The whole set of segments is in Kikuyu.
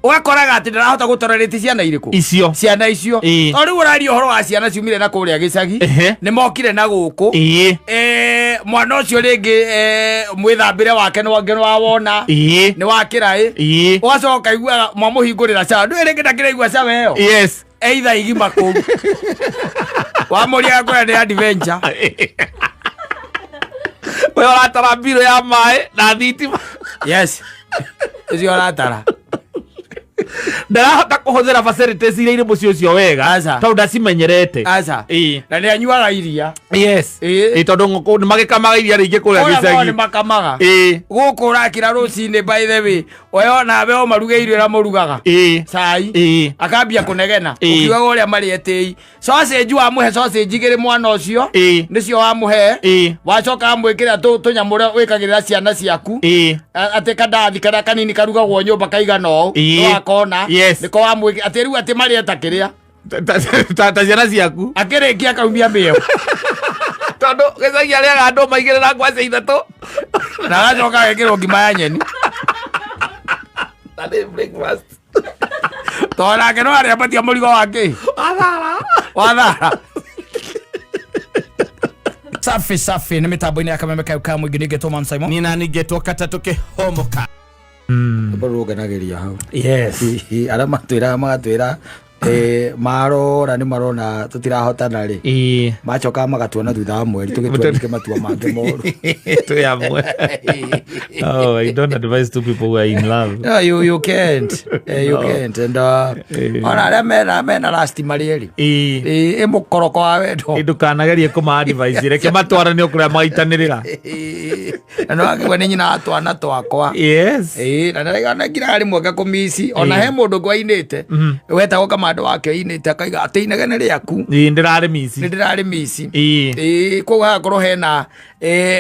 Ũgakoraga atĩ ndarahota gũtolerate ciana irĩkũ? Icio. Ciana icio. To rĩu ũraria ũhoro wa ciana ciumire na kũrĩa gĩcagi, nĩ mokire na gũkũ. Mwana ũcio rĩngĩ, mwĩthambĩre wake nĩ wangĩ wawona nĩ wa kĩraĩ. Ũgacoka ũkaiguaga mwamũhingũrĩra cawa, ndũĩ rĩngĩ ndakĩraigua cawa ĩyo. Either igima kũu wamũria akwĩra nĩ adventure. We ũratara mbirũ ya maĩ na thitima. Yes, ũcio ũratara. Ndarahota kũhũthĩra facilities iria irĩ mũciĩ ũcio wega. Aca. Tondũ ndacimenyerete. Aca. Na nĩ anyuaga iria. Ĩĩ, tondũ ngũkũ nĩ magĩkamaga iria rĩingĩ kũrĩa Kũrĩa kwao nĩ gĩcagi. makamaga. Gũkũ ũrakĩra rũcinĩ, by the way, we onawe o maruge irio ĩrĩa mũrugaga, cai, akambia kũnegena. Ũkiugaga ũrĩa marĩ etĩi sausage, wamũhe sausage igĩrĩ mwana ũcio, nĩcio wamũhe. Wacoka amwĩkĩra tũnyamũ ũrĩa wĩkagĩrĩra ciana ciaku, atĩ kandathi karĩa kanini karugagwo nyũmba kaigana ũũ. Nĩwakona? Nĩko wamwĩkĩra, atĩ rĩu atĩ marĩe ta kĩrĩa Ta ciana ciaku. Akĩrĩkia akaumia mĩeo. Tondũ gĩcagi arĩaga andũ maigĩrĩ na ngwacĩ ithatũ. Na agacoka agekĩrwo ngima ya nyeni. Na nĩ breakfast. Tondũ nake no arĩambatia mũrigo wa kĩ? Wathara. Wathara. Safi safi, nĩ mĩtambo-inĩ ya Kameme kayo ka mũingĩ, ningĩ tũma Simon. Nina ningĩtwo katatũ kĩhomoka. Rũgenagĩria hau. Arĩa matwĩraga magatwĩra, marora nĩ marona tũtirahotana rĩ, macokaga magatuona thutha wa mweri tũgĩtua ningĩ matua mangĩ moru. Twĩ amwe. Oh, I don't advise two people who are in love. No, you can't. You No. can't. And ona arĩa mena rasti marĩ erĩ, ĩ mũkoroko wa wendo. Ndũkanagerie kũma advice, reke matwarane o kũrĩa magaitanĩrĩra. Na no akigua nĩ nyina wa twana twakwa. Ĩĩ, na ndaraiga ngiraga rĩmwe ngakũmici ona he mũndũ ũngĩ wainĩte wetagwo Kamando wake, oinĩte akaiga atĩ inegene rĩaku. Ĩĩ, ndĩrarĩ mici. Nĩ ndĩrarĩ mici. Ĩĩ, koguo hagakorwo hena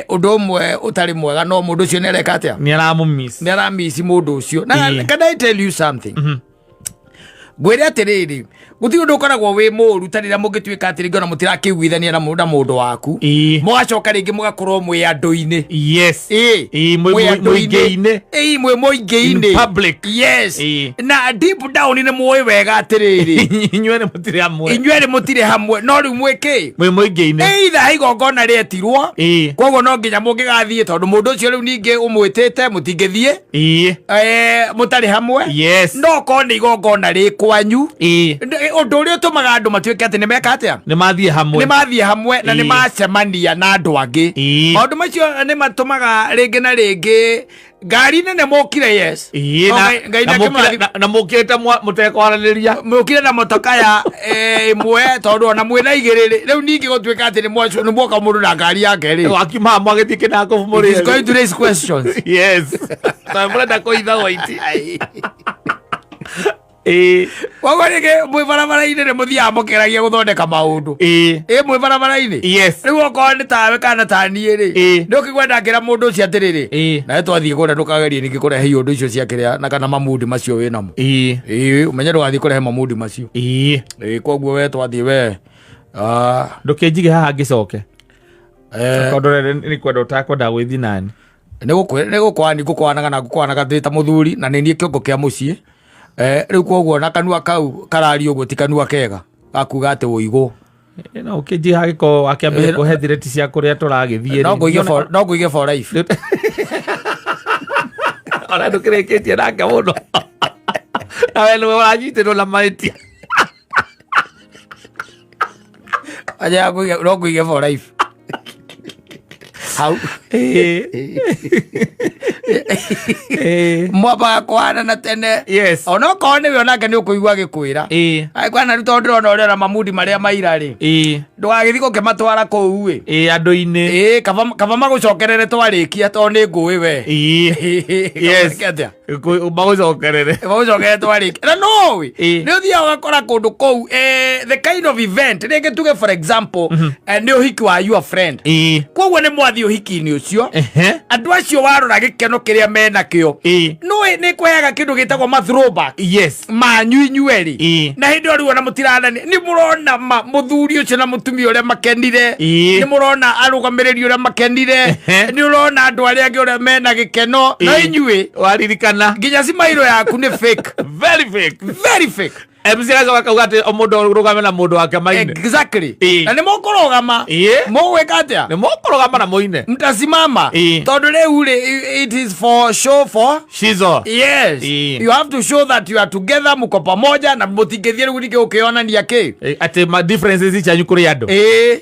ũndũ ũmwe ũtarĩ mwega, no mũndũ ũcio nĩ areka atĩa? Nĩ aramũmici. Nĩ aramici mũndũ ũcio. Na can I tell you something? Ngwĩre atĩrĩrĩ, gũtirĩ ũndũ ũkoragwo wĩ mũũru ta rĩrĩa mũngĩtuĩka atĩ rĩngĩ ona mũtirakĩiguithania na mũndũ waku, mũgacoka rĩngĩ mũgakorwo mwĩ andũ-inĩ. Ĩĩ, mwĩ andũ-inĩ. Mũingĩ-inĩ. Ĩĩ, mwĩ mũingĩ-inĩ. In public. Yes. Na deep down nĩ mũĩ wega atĩrĩrĩ, inyuĩ nĩ mũtirĩ hamwe. Inyuĩ nĩ mũtirĩ hamwe, no rĩu mwĩ kĩ? Mwĩ mũingĩ-inĩ. Either he igongona rĩetirwo, koguo no nginya mũngĩgathiĩ, tondũ mũndũ ũcio rĩu ningĩ ũmwĩtĩte mũtingĩthiĩ mũtarĩ hamwe. No korwo nĩ igongona rĩ kwanyu, ũndũ ũrĩa ũtũmaga andũ matuĩke atĩ nĩ meka atĩa? Nĩ mathiĩ hamwe. Nĩ mathiĩ hamwe na nĩ macemania na andũ angĩ. Maũndũ macio nĩ matũmaga rĩngĩ na rĩngĩ ngari nene mokire, yes. No Ngai Na nake na mũkĩte mũtekwaranĩria. Mũkire na motoka ya ĩmwe, tondũ ona mwĩna igĩrĩ rĩ, rĩu ningĩ gũtuĩka atĩ nĩ mwoka mũndũ na ngari yake rĩ, wakiuma mwagĩthiĩ kĩnako. It is going to raise questions. Yes, tondũ mũrenda kũitha waiti. Ĩĩ. Koguo rĩngĩ mwĩ barabara-inĩ nĩ mũthiaga mũkĩragia gũthondeka maũndũ. Ĩ mwĩ barabara-inĩ. Rĩu okorwo nĩ tawe kana ta niĩ rĩ, nĩ ũkĩigua ndakĩra mũndũ ũcio atĩrĩrĩ, nawe twathiĩ kũrĩa ndũkagerie ningĩ kũrehe iũndũ icio cia kĩrĩa na kana mamundi macio wĩ namo. Ĩĩ, ũmenye ndũgathiĩ kũrehe mamundi macio. Ĩĩ, koguo we twathiĩ we, ah, Ndũkĩnjige haha ngĩcoke, tondũ nĩ kwenda ũtakwenda gwĩthi nani. Nĩ gũkwani ngũkwanaga na ngũkwanaga ndĩ ta mũthuri, na nĩ niĩ kĩongo kĩa mũciĩ. Rĩu koguo na kanua kau kararia ũguo ti kanua kega gakuga atĩ ũigũ. No ũkĩnjiha gĩko wakĩambĩrĩria kũhe thireti cia kũrĩa tũragĩthiĩ. No ngũige for life. Ona ndũkĩrĩkĩtie nake mũno, nawe nĩwe ũranyitĩrwo na mahĩtia. Aja no ngũige for life hau. Mwambaga kũhanana tene. Onokorwo nĩwe onake nĩ ũkũigua agĩkwĩra kwana rĩu, tondũ ndĩrona ũrĩa na mamundi marĩa maira rĩ, ndũgagĩthiĩ gũkĩmatwara kũu ĩ. Ĩĩ, andũ-inĩ. Ĩĩ, kaba magũcokerere twarĩkia, tondũ nĩ ngũĩ we. Kaba atĩa? Magũcokerere. Magũcokerere twarĩkia, na noĩ nĩ ũthiaga ũgakora kũndũ kũu, the kind of event rĩngĩ tuge for example, nĩ ũhiki wa your friend. Koguo nĩ mwathiĩ ũhiki-inĩ ũcio, andũ acio warora gĩkeno kĩrĩa menakĩo, nũĩ nĩ kũheaga kĩndũ gĩtagwo ma throwback manyu inyuerĩ. Na hĩndĩ ĩyo rĩu ona mũtiranania, nĩ mũrona ma mũthuri ũcio na mũtumia ũrĩa makenire, nĩ mũrona arũgamĩrĩri ũrĩa makenire, nĩ ũrona andũ arĩa angĩ ũrĩa mena gĩkeno, na inyuĩ waririkana. Mũrathekana. Nginya cimairo yaku nĩ fake. Very fake. Very fake. MC agacoka akauga atĩ o mũndũ arũgame na mũndũ wake maine. Exactly. Ĩĩ. Na nĩ mũkũrũgama. Ĩĩ. Mũgwĩka atĩa? Nĩ mũkũrũgama na mũine. Mtasimama. Ĩĩ. Tondũ rĩu rĩ, it is for show for Shizo. Yes. Ĩĩ. You have to show that you are together, mko pamoja na mũtingĩthiĩ rĩu ningĩ ũkĩonania kĩ. Ĩ, atĩ ma differences cianyu kũrĩ andũ. Ĩĩ.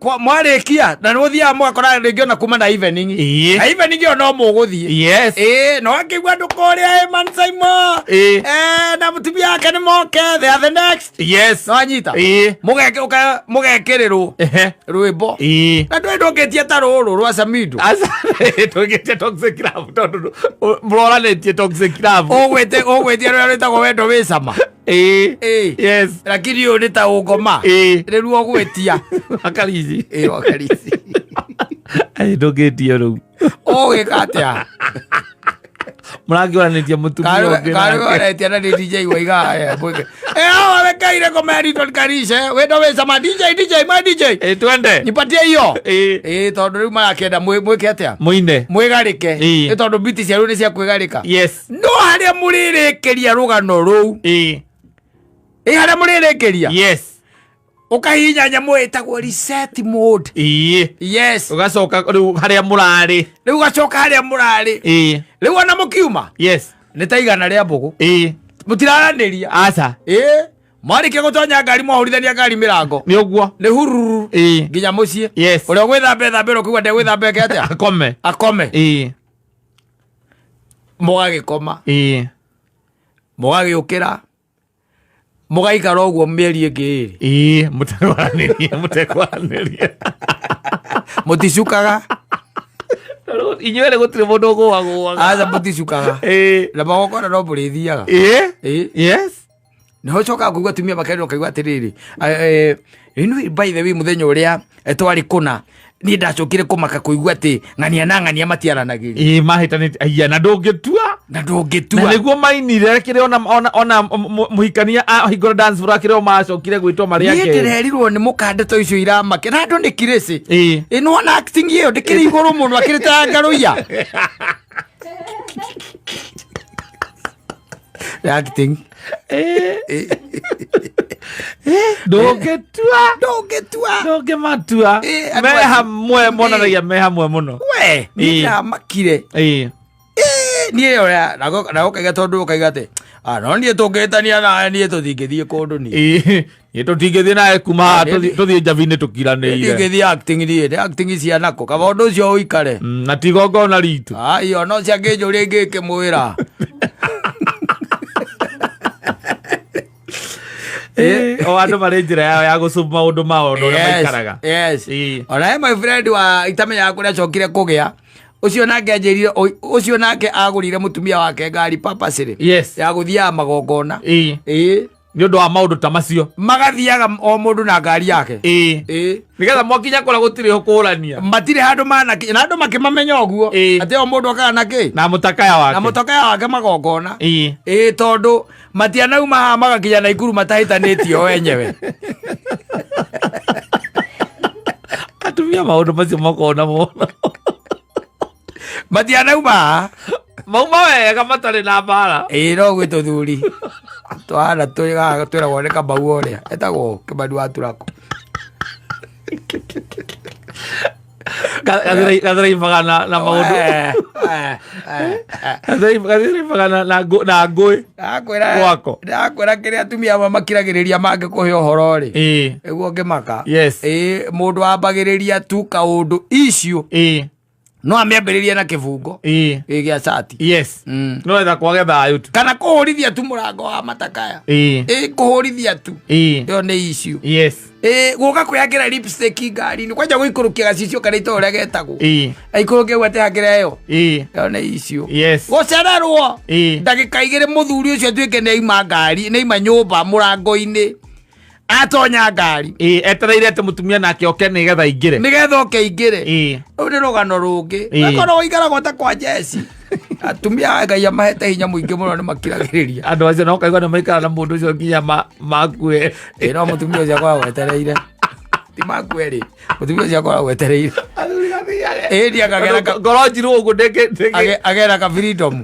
Kwa mwarĩkia na nĩ mũthiaga mũgakora rĩngĩ ona kuma na evening. Ĩĩ. Na evening ĩyo no mũgũthiĩ. Yes. Ĩĩ, no akĩigua andũ kũrĩa Eman Saimo. Ĩĩ. Eh, na mũtumia wake nĩ moke, they are the next. Yes. No anyita. Ĩĩ. Mũgekĩrĩrwo Ehe. rwĩmbo. Ĩĩ. Na ndũĩ ndũngĩtia ta rũrũ rwa Samido. Aca tũgĩte toxic love tondũ mũroranĩtie toxic love. Ũgwĩte ũgwĩtia rũrĩa rwĩtagwo wendo wĩ cama. Ĩĩ. Ĩĩ. Yes. Lakini ũyũ nĩ ta ũngoma. Ĩĩ. Rĩu ũgwĩtia. Wakarici. Ĩĩ, wakarici. Ai ndũngĩtio rĩu. Ũgwĩka atĩa? Mũrakĩoranĩtie mũtumia ũngĩ Karĩ nake. waretia na nĩ DJ waiga eh, mwĩke. Eh, hao wamekaire ngoma ya Ridwan Karishe. Wendo wĩ cama DJ DJ ma DJ. Ĩĩ twende. Nipatie hiyo. Ĩĩ. Ĩĩ, tondũ rĩu marakĩenda mwĩke atĩa? Mũine. Mwĩgarĩke. Ĩĩ. Nĩ tondũ biti cia rĩu nĩ cia kwĩgarĩka. Yes. No harĩa mũrĩrĩkĩria rũgano rũu. Ĩĩ. Ĩ harĩa mũrĩrĩkĩria. Yes. Ũkahihinya nyamũ ĩtagwo reset mode. Ĩĩ. Yes. Ũgacoka rĩu harĩa mũrarĩ. Rĩu ũgacoka harĩa mũrarĩ. Ĩĩ. Rĩu ona mũkiuma Yes. nĩ ta igana rĩa mbũgũ. Ĩĩ. Mũtiraranĩria. Aca. Ĩĩ. Mwarĩkia gũtonya ngari mwahũrithania ngari mĩrango. Nĩ ũguo. Nĩ hururu Ĩĩ. nginya mũciĩ. Yes. Ũrĩa ũgwĩthamba ethambĩra ũkĩigua ndegwĩthamba eke atĩa? Akome. Akome. Ĩĩ. Mũgagĩkoma. Ĩĩ. Mũgagĩũkĩra. Mũgaikara ũguo mĩeri ĩngĩ ĩrĩ. Ĩĩ. Mũtekwaranĩria. Mũtekwaranĩria. Mũticukaga. Inyuĩ erĩ gũtirĩ mũndũ ũgũagũaga. Aca mũticukaga. Ĩĩ. Na magongona no mũrĩthiaga. Ĩĩ. Ĩĩ. Yes. Nĩho ũcokaga kũigua atumia makerwo ũkaigua atĩrĩrĩ, ĩno by the way mũthenya ũrĩa twarĩ kũna niĩ ndacokire kũmaka kũigua atĩ ng'ania na ng'ania matiaranagĩria. Ĩĩ mahĩtanĩtie. Aya na ndũngĩtua. Na Na ndũngĩtua. nĩguo mainire kĩrĩa ona ona ona mũhikania ahingũra dance floor kĩrĩa macokire gwĩtwo marĩ Niĩ ake. ndĩrerirwo nĩ mũkande to icio iramake na andũ nĩ kirĩcĩ. Ĩĩ. Ĩ nĩwona acting ĩyo ndĩkĩrĩ igũrũ mũno akĩrĩ ta ngarũiya. Acting. Ĩĩ. Ndũngĩtua. Ndũngĩtua. Ndũngĩmatua. Ĩĩ, andũ Me acio- hamwe monanagia me hamwe mũno. We, niĩ Ĩĩ. ndĩramakire. Ĩĩ. Niĩ ũrĩa na ũkaiga tondũ ũkaiga atĩ "Ah, no niĩ tũngĩtania nawe niĩ tũtingĩthiĩ kũndũ niĩ. Ĩĩ. Niĩ tũtingĩthiĩ nawe kuma haha Niĩ- tũthiĩ njabi-inĩ tũkiranĩire. Ndingĩthiĩ acting niĩ, nĩ acting cianakũ kaba ũndũ ũcio ũikare. Na ti igongona ritũ. Aiyo no ciangĩnjũria ingĩkĩmwĩra. Ĩĩ, o andũ marĩ njĩra yao ya gũcuma maũndũ mao na ũrĩa Yes, maikaraga. yes. Ĩĩ. Ona he my friend wa itamenyaga kũrĩa acokire kũgĩa ũcio nake anjĩrire ũcio nake agũrire mũtumia wake ngari purposely Yes. ya gũthiaga magongona. Ĩĩ. Ĩĩ. Nĩ ũndũ wa maũndũ ta macio. Magathiaga o mũndũ na ngari yake. Ĩĩ. Ĩĩ. Nĩgetha mwakinya kũrĩa gũtirĩ kũrania. Matirĩ handũ manakinya na andũ makĩmamenya ũguo Ĩĩ. atĩ o mũndũ okaga na kĩ Na mũtakaya wake. na mũtokaya wake magongona. Ĩĩ. Ĩĩ tondũ matianauma haha magakinya Naikuru matahĩtanĩtie o enyewe. Atumia maũndũ macio makoragwo namo. Matianauma haha. Mauma wega matarĩ na mbara. Ĩĩ no gwĩ tũthuri twana twĩ haha twĩragwo nĩ Kamau ũrĩa etagwo Kĩmani wa Turako. Gathiraibaga na maũndũ. Eh, eh, eh, eh. Gathiraibaga na ngũĩ. Ndakwĩra Gwako. ndakwĩra kĩrĩa atumia amwe makiragĩrĩria mangĩkũhe ũhoro rĩ Ĩĩ. nĩguo ngĩmaka. Yes. Ĩĩ mũndũ ambagĩrĩria tu kaũndũ issue Ĩĩ. no amĩambĩrĩrie na kĩbungo Ĩĩ. ĩ gĩa cati. Yes. No etha kwage thayũ tu. Kana kũhũrithia tu mũrango wa matakaya. Ĩĩ. Ĩ kũhũrithia tu Ĩĩ. ĩyo nĩ issue. Yes. Ĩ gũka kwĩhakĩra lipstick ngari-inĩ kwanja gũikũrũkia gacicio karĩa itũra ũrĩa getagwo. Ĩĩ. Aikũrũkie ũguo atĩhakĩra ĩyo. Ĩĩ. Ĩyo nĩ issue. Yes. Gũcererwo Ĩĩ. ndagĩka igĩrĩ mũthuri ũcio atuĩke nĩ aima ngari nĩ aima nyũmba mũrango-inĩ atonya ngari Ĩĩ etereire atĩ mũtumia nake oke nĩgetha aingĩre. nĩgetha oke aingĩre. Ĩĩ. Rũu nĩ rũgano rũngĩ. Ĩĩ. Gakorwo ũikaragwo ta kwa Jesi. Atumia aya Ngai amahete hinya mũingĩ mũno nĩ makiragĩrĩria. Andũ acio no kaigua nĩ maikara na mũndũ ũcio nginya makue. Ĩĩ no mũtumia ũcio akoragwo etereire. Ti makue rĩ. Mũtumia ũcio akoragwo etereire. Ĩĩ, ndiĩ akagera ka- Ngoro njirũ ũguo ndĩngĩ agera ka freedom.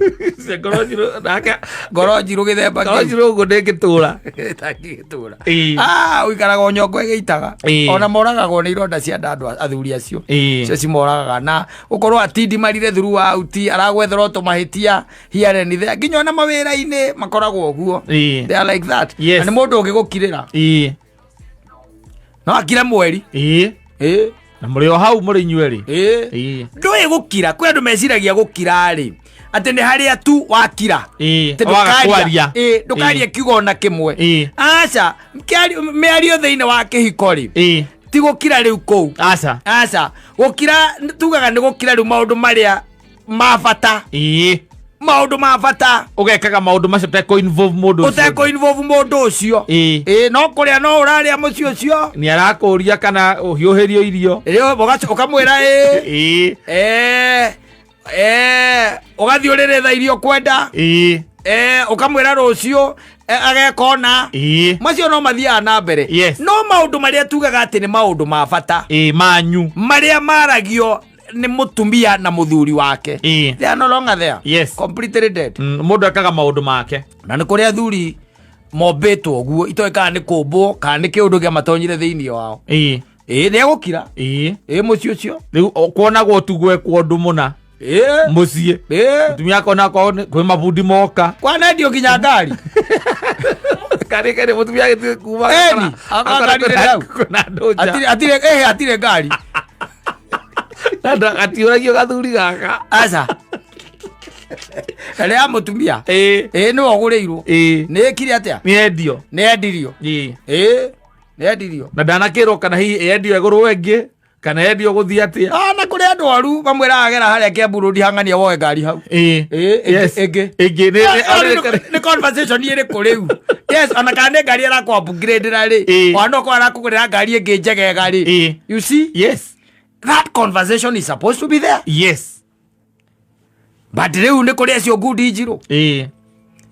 Ngoro njirũ nake. Ngoro njirũ gĩthemba Ngoro kĩu. njirũ ũguo ndĩngĩtũra. Ĩtangĩgĩtũra. Ĩĩ. Ah, ũikaraga o nyongo ĩgĩitaga. Ĩĩ. Ona moragagwo nĩ ironda cia nda andũ athuri acio. Ĩĩ. Cio cimoragaga na ũkorwo atindimarire throughout, aragwethera o tũmahĩtia here and there, nginya ona mawĩra-inĩ makoragwo ũguo. Ĩĩ. They are like that. Yes. Na nĩ mũndũ ũngĩgũkirĩra. No akire mweri. Ĩĩ. Na mũrĩ o hau mũrĩ inyuerĩ. Ĩĩ. Ĩĩ. Ndũĩ gũkira, kwĩ andũ meciragia gũkira rĩ atĩ nĩ harĩa tu wakira. Ĩĩ. Atĩ Waga ndũkaria- kwaria. Ĩĩ, ndũkaria kiugo ona kĩmwe. Ĩĩ. Aca, mĩario thĩinĩ wa kĩhiko rĩ, ti gũkira rĩu kũu. Aca. Aca, gũkira tugaga nĩ gũkira rĩu maũndũ marĩa ma bata. Maũndũ ma bata. Ũgekaga maũndũ macio ũtekũ involve mũndũ ũcio. Ũtekũ involve mũndũ ũcio. Ĩĩ. Ĩĩ, no kũrĩa no ũrarĩa mũciĩ ũcio. Nĩ arakũria kana ũhiũhĩrio irio. Rĩu ũkamwĩra ĩĩ. Ĩĩ. Ũgathiĩ ũrĩrĩ tha irio kwenda. Ĩĩ. Ũkamwĩra rũciũ, ageka ona. Ĩĩ. Macio no mathiaga na mbere. Yes. No maũndũ marĩa tugaga atĩ nĩ maũndũ ma bata, Ĩĩ, manyu. Marĩa maragio nĩ mũtumia na mũthuri wake. Ĩĩ. They are no longer there. Yes. Completely dead. Mũndũ ekaga maũndũ make. Na nĩ kũrĩ athuri mombĩtwo ũguo, itoĩ kana nĩ kũmbwo kana nĩ kĩũndũ kĩamatonyire thĩinĩ wao. Ĩĩ. Ĩĩ, nĩ egũkira. Ĩĩ. Ĩĩ, mũciĩ ũcio. Rĩu kuonagwo tu gwekwo ũndũ mũna. Ĩĩ. Mũciĩ. Ĩĩ. Mũtumia akona akorwo kwĩ mabundi moka. Kwanendio nginya ngari. Karĩ karĩ mũtumia agĩthiĩ kuma. Eni, akora ngari ĩrĩ hau. kwĩna andũ nja. Atirĩ atirĩ ngari. Na atiũragio gathuri gaka. Aca, na nĩ ya mũtumia. Ĩĩ. Ĩĩ, nĩwe ũgũrĩirwo. Ĩĩ. Nĩ ĩkire atĩa? Nĩ endio. Nĩ endirio. Ĩĩ. Ĩĩ, nĩ endirio. Na ndanakĩrwo kana hihi endio ĩgũrwo ĩngĩ kana endio gũthiĩ atĩa. Ah, na kũrĩ andũ aru mamwĩraga agera harĩa Kiambu Road hang'ania woe ngari hau. Ĩĩ. Ĩĩ, ĩngĩ. Yes. Ĩngĩ. Ĩngĩ Ah, nĩ conversation ĩrĩkũ rĩu? Yes, ona kana nĩ ngari arakũ upgrade rĩ, Ĩĩ. ona no korwo arakũgũrĩra ngari ĩngĩ njegega rĩ. Ĩĩ. You see, Yes. that conversation is supposed to be there. Yes. But rĩu nĩ kũrĩ acio ngundi njirũ Ĩĩ.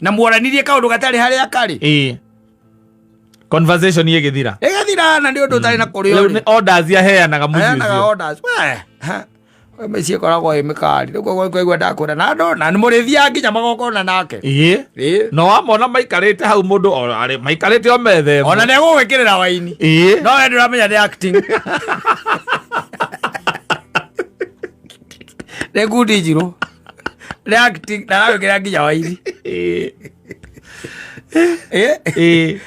na mwaranirie kaũndũ gatarĩ harĩa karĩ. Ĩĩ. Conversation ĩgĩthira. Ĩgathira na nĩ ũndũ ũtarĩ na kũrĩa Rĩu ũrĩ. nĩ orders aheanaga mũciĩ Aheanaga ũcio. orders. We, ha, we mĩciĩ ĩkoragwo ĩ mĩkari rĩu koguo kwaigua ndakwĩra na andũ na nĩ mũrĩthiaga nginya magongona nake. Ĩĩ. Ĩĩ. No wamona maikarĩte hau mũndũ o arĩ maikarĩte o metha ĩmwe. Ona nĩ egũgwĩkĩrĩra waini. Ĩĩ. No we ndũramenya nĩ acting, nĩ ngundi njirũ, nĩ acting na aragwĩkĩrĩra nginya waini. Ĩĩ. Ĩĩ. Ĩĩ.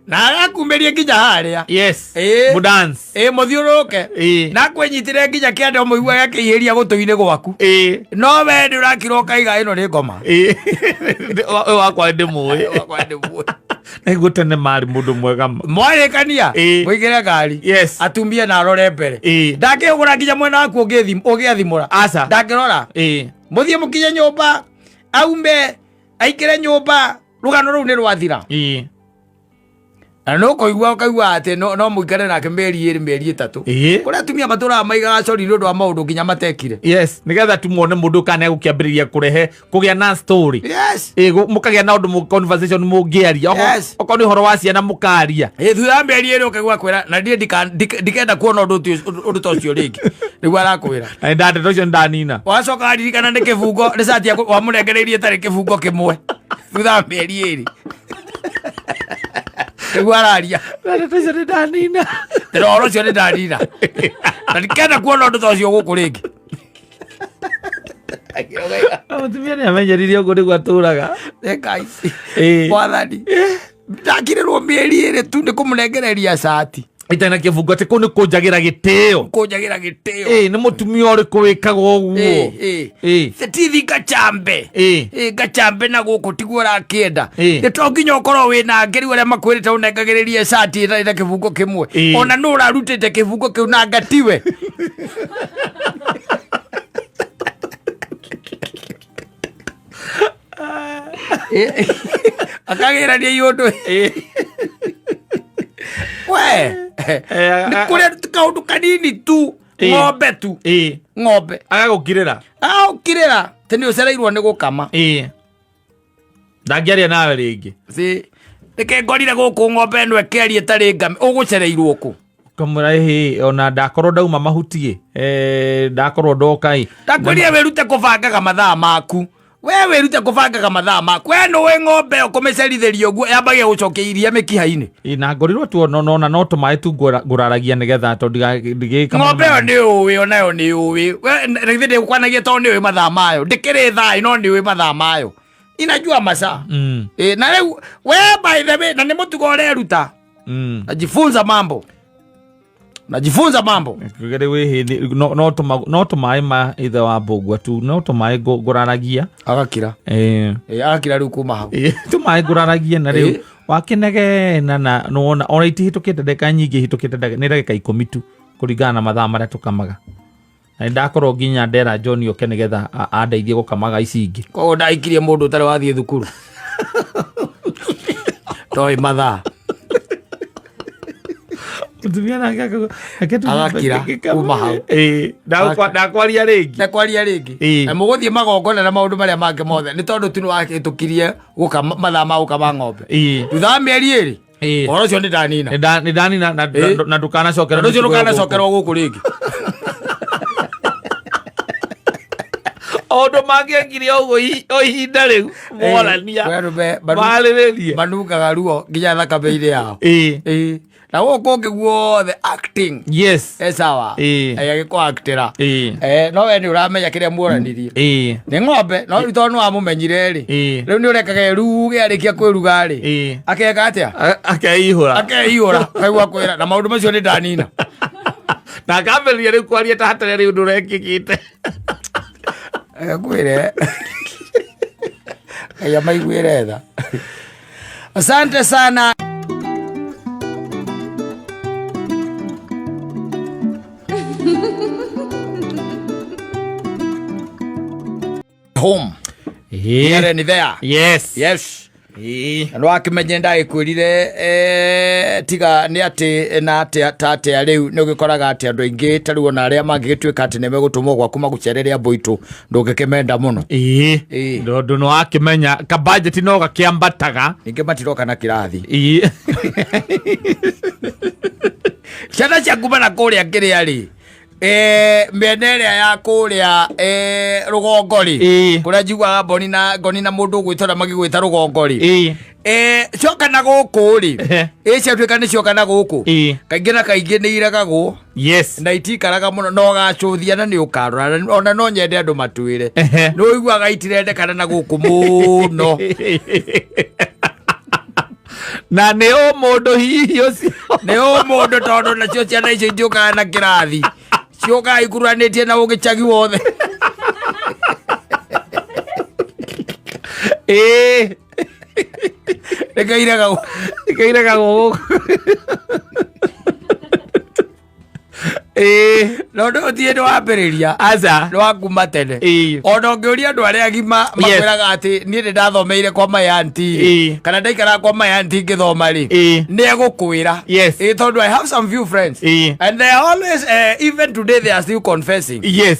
Na agakumĩrie nginya harĩa. Yes. Ĩĩ. Mũdance. Ĩĩ, mũthiũrũrũke. Ĩĩ. Na kwĩnyitĩre nginya kĩande ũmũiguage akĩihĩria gũtũ-inĩ gwaku. Ĩĩ. No we ndĩ ũrakira ũkaiga ĩno nĩ ngoma. Ĩĩ. Ũyũ wakwa ndĩmũĩ. Wakwa ndĩmũĩ. Nĩguo tene marĩ mũndũ mwega ma. Mwarĩkania Ĩĩ. mũingĩre ngari, Yes. atumie na arore mbere. Ĩĩ. Ndangĩhũgũra nginya mwena waku ũngĩathimũra. Aca. Ndangĩrora. Ĩĩ. Mũthiĩ mũkinye nyũmba, aume aingĩre nyũmba, rũgano rũu nĩ rwathira. Ĩĩ. Na no kũigua ũkaigua atĩ no mũikare nake mĩeri 2, mĩeri 3. Ĩĩ. Kũrĩa atumia matũraga maigaga cori nĩ ũndũ wa maũndũ nginya matekire. Yes, nigetha tumuone mũndũ kana egũkĩambĩrĩria kũrehe kũgĩa na story. Yes. Ĩĩ, mũkagĩa na ũndũ conversation mũngĩaria. Yes. Okorwo nĩ ũhoro wa ciana mũkaria. Ĩ, thutha wa mĩeri 2 ũkaigua kwĩra na niĩ ndikenda kuona ũndũ ũndũ ta ũcio rĩngĩ, nĩguo arakwĩra. Na nĩnda ndeto ũcio nĩndanina. Wacoka waririkana nĩ kĩbungo, nĩ cati wamũnengereirie ĩtarĩ kĩbungo kĩmwe thutha wa mĩeri 2, nĩguo araria. Na ndeto ũcio nĩndanina. Tena ũhoro ũcio nĩ ndanina na ndikenda kuona ũndũ ta ũcio gũkũ rĩngĩ. Mũtumia nĩ amenyeririe ũguo nĩguo atũraga. Ĩĩ. Mwathani, ndakirĩrwo mĩeri 2 tu nĩ kũmũnengereria cati Itarĩ na kĩbungo, atĩ kũu nĩ kũnjagĩra gĩtĩo. Kũnjagĩra gĩtĩo. Ĩĩ, nĩ mũtumia ũrĩkũ wĩkaga ũguo? Ĩĩ. Ĩĩ. Tithi ngacambe. Ĩĩ. Ĩĩ, ngacambe na gũkũ tiguo ũrakĩenda. Ĩĩ. Nĩ to nginya ũkorwo wĩna angĩ rĩu arĩa makwĩrĩte ũnengagĩrĩrie cati ĩtarĩ na kĩbungo kĩmwe. Ĩĩ. Ona nũ ũrarutĩte kĩbungo kĩu na ngatiwe. Akagĩrania iũndũ we nĩ kũrĩa kaũndũ kanini tu. Ĩĩ. Ng'ombe tu. Ĩĩ. Ng'ombe. Agagũkirĩra. Agũkirĩra tĩ nĩ ũcereirwo nĩ gũkama. Ĩĩ, ndangĩaria nawe rĩngĩ. Si nĩkĩ ngorire gũkũ ng'ombe ĩno ĩkĩaria ĩtarĩ ngame, ũgũcereirwo kũ? Kamwĩra ĩhĩ ona ndakorwo ndauma mahuti ĩ ndakorwo ndoka ĩ. Ndakwĩrire wĩrute kũbangaga mathaa maku. We wĩrute kũbangaga mathaa maku. We nũĩ ng'ombe ĩyo kũmĩcerithĩria ũguo yambagia gũcokia iria mĩkiha-inĩ. Ĩ, na ngorirwo tu ona ona no tũmaĩ tu ngũraragia nĩgetha tondũ ndigĩka Ng'ombe ĩyo nĩ ũĩ onayo nĩ ũĩ. We githĩ ndĩgũkwanagia tondũ nĩ ũĩ mathaa mayo. Ndĩkĩrĩ thaa no nĩ ũĩ mathaa mayo. Inajua masaa. Ĩ, na rĩu we by the way na nĩ mũtugo ũreruta. Najifunza mambo. Najifunza mambo. Rĩu ĩhĩ no tũmaĩ ma ithe wa mbũgua tu no tũmaĩ ngũraragia. Agakira. Ĩ, agakira rĩu kuma hau. Tũmaĩ ngũraragia na rĩu wakĩnegena na nĩwona ona itihĩtũkĩte ndagĩka nyingĩ ihĩtũkĩte nĩ ndagĩka 10 tu kũringana na mathaa marĩa tũkamaga. Na nĩndakorwo nginya ndera John oke nĩgetha andeithie gũkamaga ici ingĩ. Koguo ndaikirie mũndũ ũtarĩ wathiĩ thukuru. Toĩ mathaa. Mũtumia nake Agakira kuma hau. Ĩĩ, ndakwaria rĩngĩ. Ndakwaria rĩngĩ. Ĩĩ. Na mũgũthiĩ magongona na maũndũ marĩa mangĩ mothe nĩ tondũ tu nĩwahĩtũkirie gũkama mathaa ma gũkama ng'ombe. Ĩĩ. Thutha wa mĩeri ĩrĩ Ĩĩ. ũhoro ũcio nĩ ndanina. Nĩ ndanina Ĩĩ. na ndũkanacokera Ũndũ ũcio mĩtugo ĩyo gũkũ. ndũkanacokerwo gũkũ rĩngĩ. Ũndũ mangĩekire ũguo o ihinda rĩu morania Ĩĩ. marĩrĩrie. Manungaga ruo nginya thakame-inĩ yao. Ĩĩ. Ĩĩ. Na gũkũ kũngĩ guothe acting. Yes. E sawa. Ĩĩ. Ĩ, agĩkũ actĩra. Ĩĩ. No we nĩ ũramenya kĩrĩa muoranirie. Ĩĩ. Nĩ ng'ombe no rĩu tondũ nĩ wamũmenyire rĩ. Ĩĩ. Rĩu nĩ ũrekaga eruge arĩkia kwĩruga rĩ. Ĩĩ. Akeka atĩa? Akeihũra. Akeihũra. Kaigua kwĩra na maũndũ macio nĩ ndanina. Na akambĩrĩria rĩu kwaria ta hatarĩ rĩu ũndũ ũrekĩkĩte. Agakwĩre. Ngai amaiguĩre tha. Asante sana. Home. Ĩĩ. Ni there. Yes. Yes. Ĩĩ. Na nĩwakĩmenye ndagĩkwĩrire tiga nĩ atĩ na atĩa ta atĩa rĩu nĩ ũgĩkoraga atĩ andũ aingĩ ta rĩu ona arĩa mangĩgĩtuĩka atĩ nĩ megũtũmwo gwaku magũcerere ambũitũ ndũngĩkĩmenda mũno. Ĩĩ. Ĩĩ. Tondũ nĩwakĩmenya kabajeti no gakĩambataga. Ningĩ matiroka na kĩrathi. Ĩĩ. Ciana ciaku na kũrĩa kĩrĩa rĩ mĩena ĩrĩa ya kũrĩa rũgongo rĩ Ĩĩ. kũrĩa njiguaga mboni na ngoni na mũndũ ũgwĩtwo na magĩgwĩta rũgongo rĩ Ĩĩ. Cioka na gũkũ rĩ Ehe. ĩ ciatuĩka nĩ cioka na gũkũ Ĩĩ. kaingĩ na kaingĩ nĩ iregagwo Yes. na itikaraga mũno na ũgacũthia na nĩ ũkarora ona no nyende andũ matwĩre Ehe. nĩ ũiguaga itirendekana na gũkũ mũno Na nĩ ũ mũndũ hihi ũcio. Nĩ ũ mũndũ tondũ nacio ciana icio itiũkaga na kĩrathi ciũkaga ikuruhanĩtie na ũgĩcagi wothe. Ĩĩ. Nĩkĩo iregagwo. Nĩkĩo iregagwo gũkũ. Ĩĩ. No ndũ ũtirĩ ndĩ wambĩrĩria. Aca. Nĩ wa kuma tene. Ĩĩ. Ona ũngĩũria andũ arĩa agima makwĩraga atĩ niĩ nĩ ndathomeire kwa my auntie rĩ Ĩĩ. kana ndaikaraga kwa my auntie ngĩthoma rĩ Ĩĩ. nĩ egũkwĩra. Yes. Ĩĩ, tondũ I have some few friends. Ĩĩ. And they are always even today they are still confessing. Yes.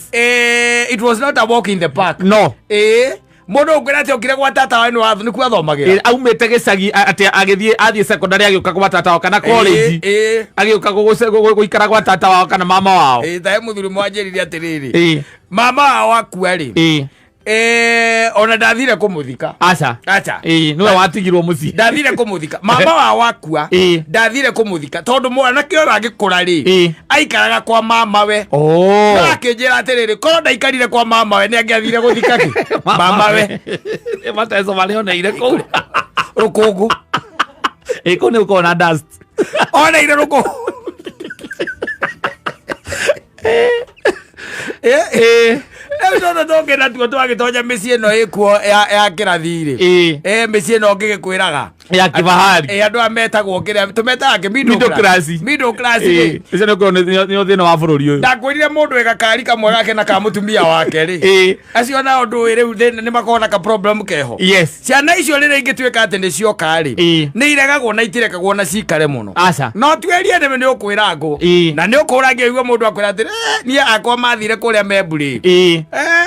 It was not a walk in the park. No. Ĩĩ. Mũndũ ũkwĩra atĩ okire gwa tata wa nĩkuo athomagĩra. Ĩ, aumĩte gĩcagi atĩ agĩthiĩ athiĩ secondary agĩũka gwa tata wao kana college Ĩĩ, ĩĩ. agĩũka gũikara gwa tata wao kana mama wao. Ĩĩ, tahe mũthuri mwanjĩrire atĩrĩrĩ Ĩĩ. mama wao akua rĩ Ĩĩ. Ona ndathire kũmũthika. Aca. Aca. Ĩĩ, nĩwe watigirwo mũciĩ. Ndathire kũmũthika mama wao akua Ĩĩ. ndathire kũmũthika tondũ mwanake ũyũ agĩkũra rĩ Ĩĩ. aikaraga kwa mama we. Oh. No akĩnjĩra atĩrĩrĩ korwo ndaikarire kwa mama we nĩ angĩathire gũthika kĩ mama we. Nĩ mateco marĩa oneire kũu. Rũkũngũ. Ĩĩ, kũu nĩ gũkoragwo na dust. Oneire rũkũngũ. Ĩĩ. Rĩu tũtũ tũngĩ natuo twagĩtonya mĩciĩ ĩno ĩkuo ya kĩrathi rĩ Ĩĩ. Mĩciĩ ĩno ngĩgĩkwĩraga Ya kifahari. Andũ aya metagwo kĩrĩa tũmetaga kĩ Middle class. Middle class rĩ. Ĩĩ. Ũcio nĩ ũkorwo nĩ thĩna wa bũrũri ũyũ. Ndakwĩrire mũndũ wĩ gakari kamwe gake na ka mũtumia wake rĩ Ĩĩ. acio nao ndũĩ rĩu thĩna nĩ makoragwo na ka problem keho. Yes. Ciana icio rĩrĩa ingĩtuĩka atĩ nĩ cioka rĩ Ĩĩ. nĩ iregagwo na itirekagwo na cikare mũno. Aca. No tuĩrie nĩ ũkwĩra ngũ Ĩĩ. na nĩ ũkũragia ũigua mũndũ akwĩra atĩrĩ niĩ akwa mathire kũrĩa Memburi Ĩĩ.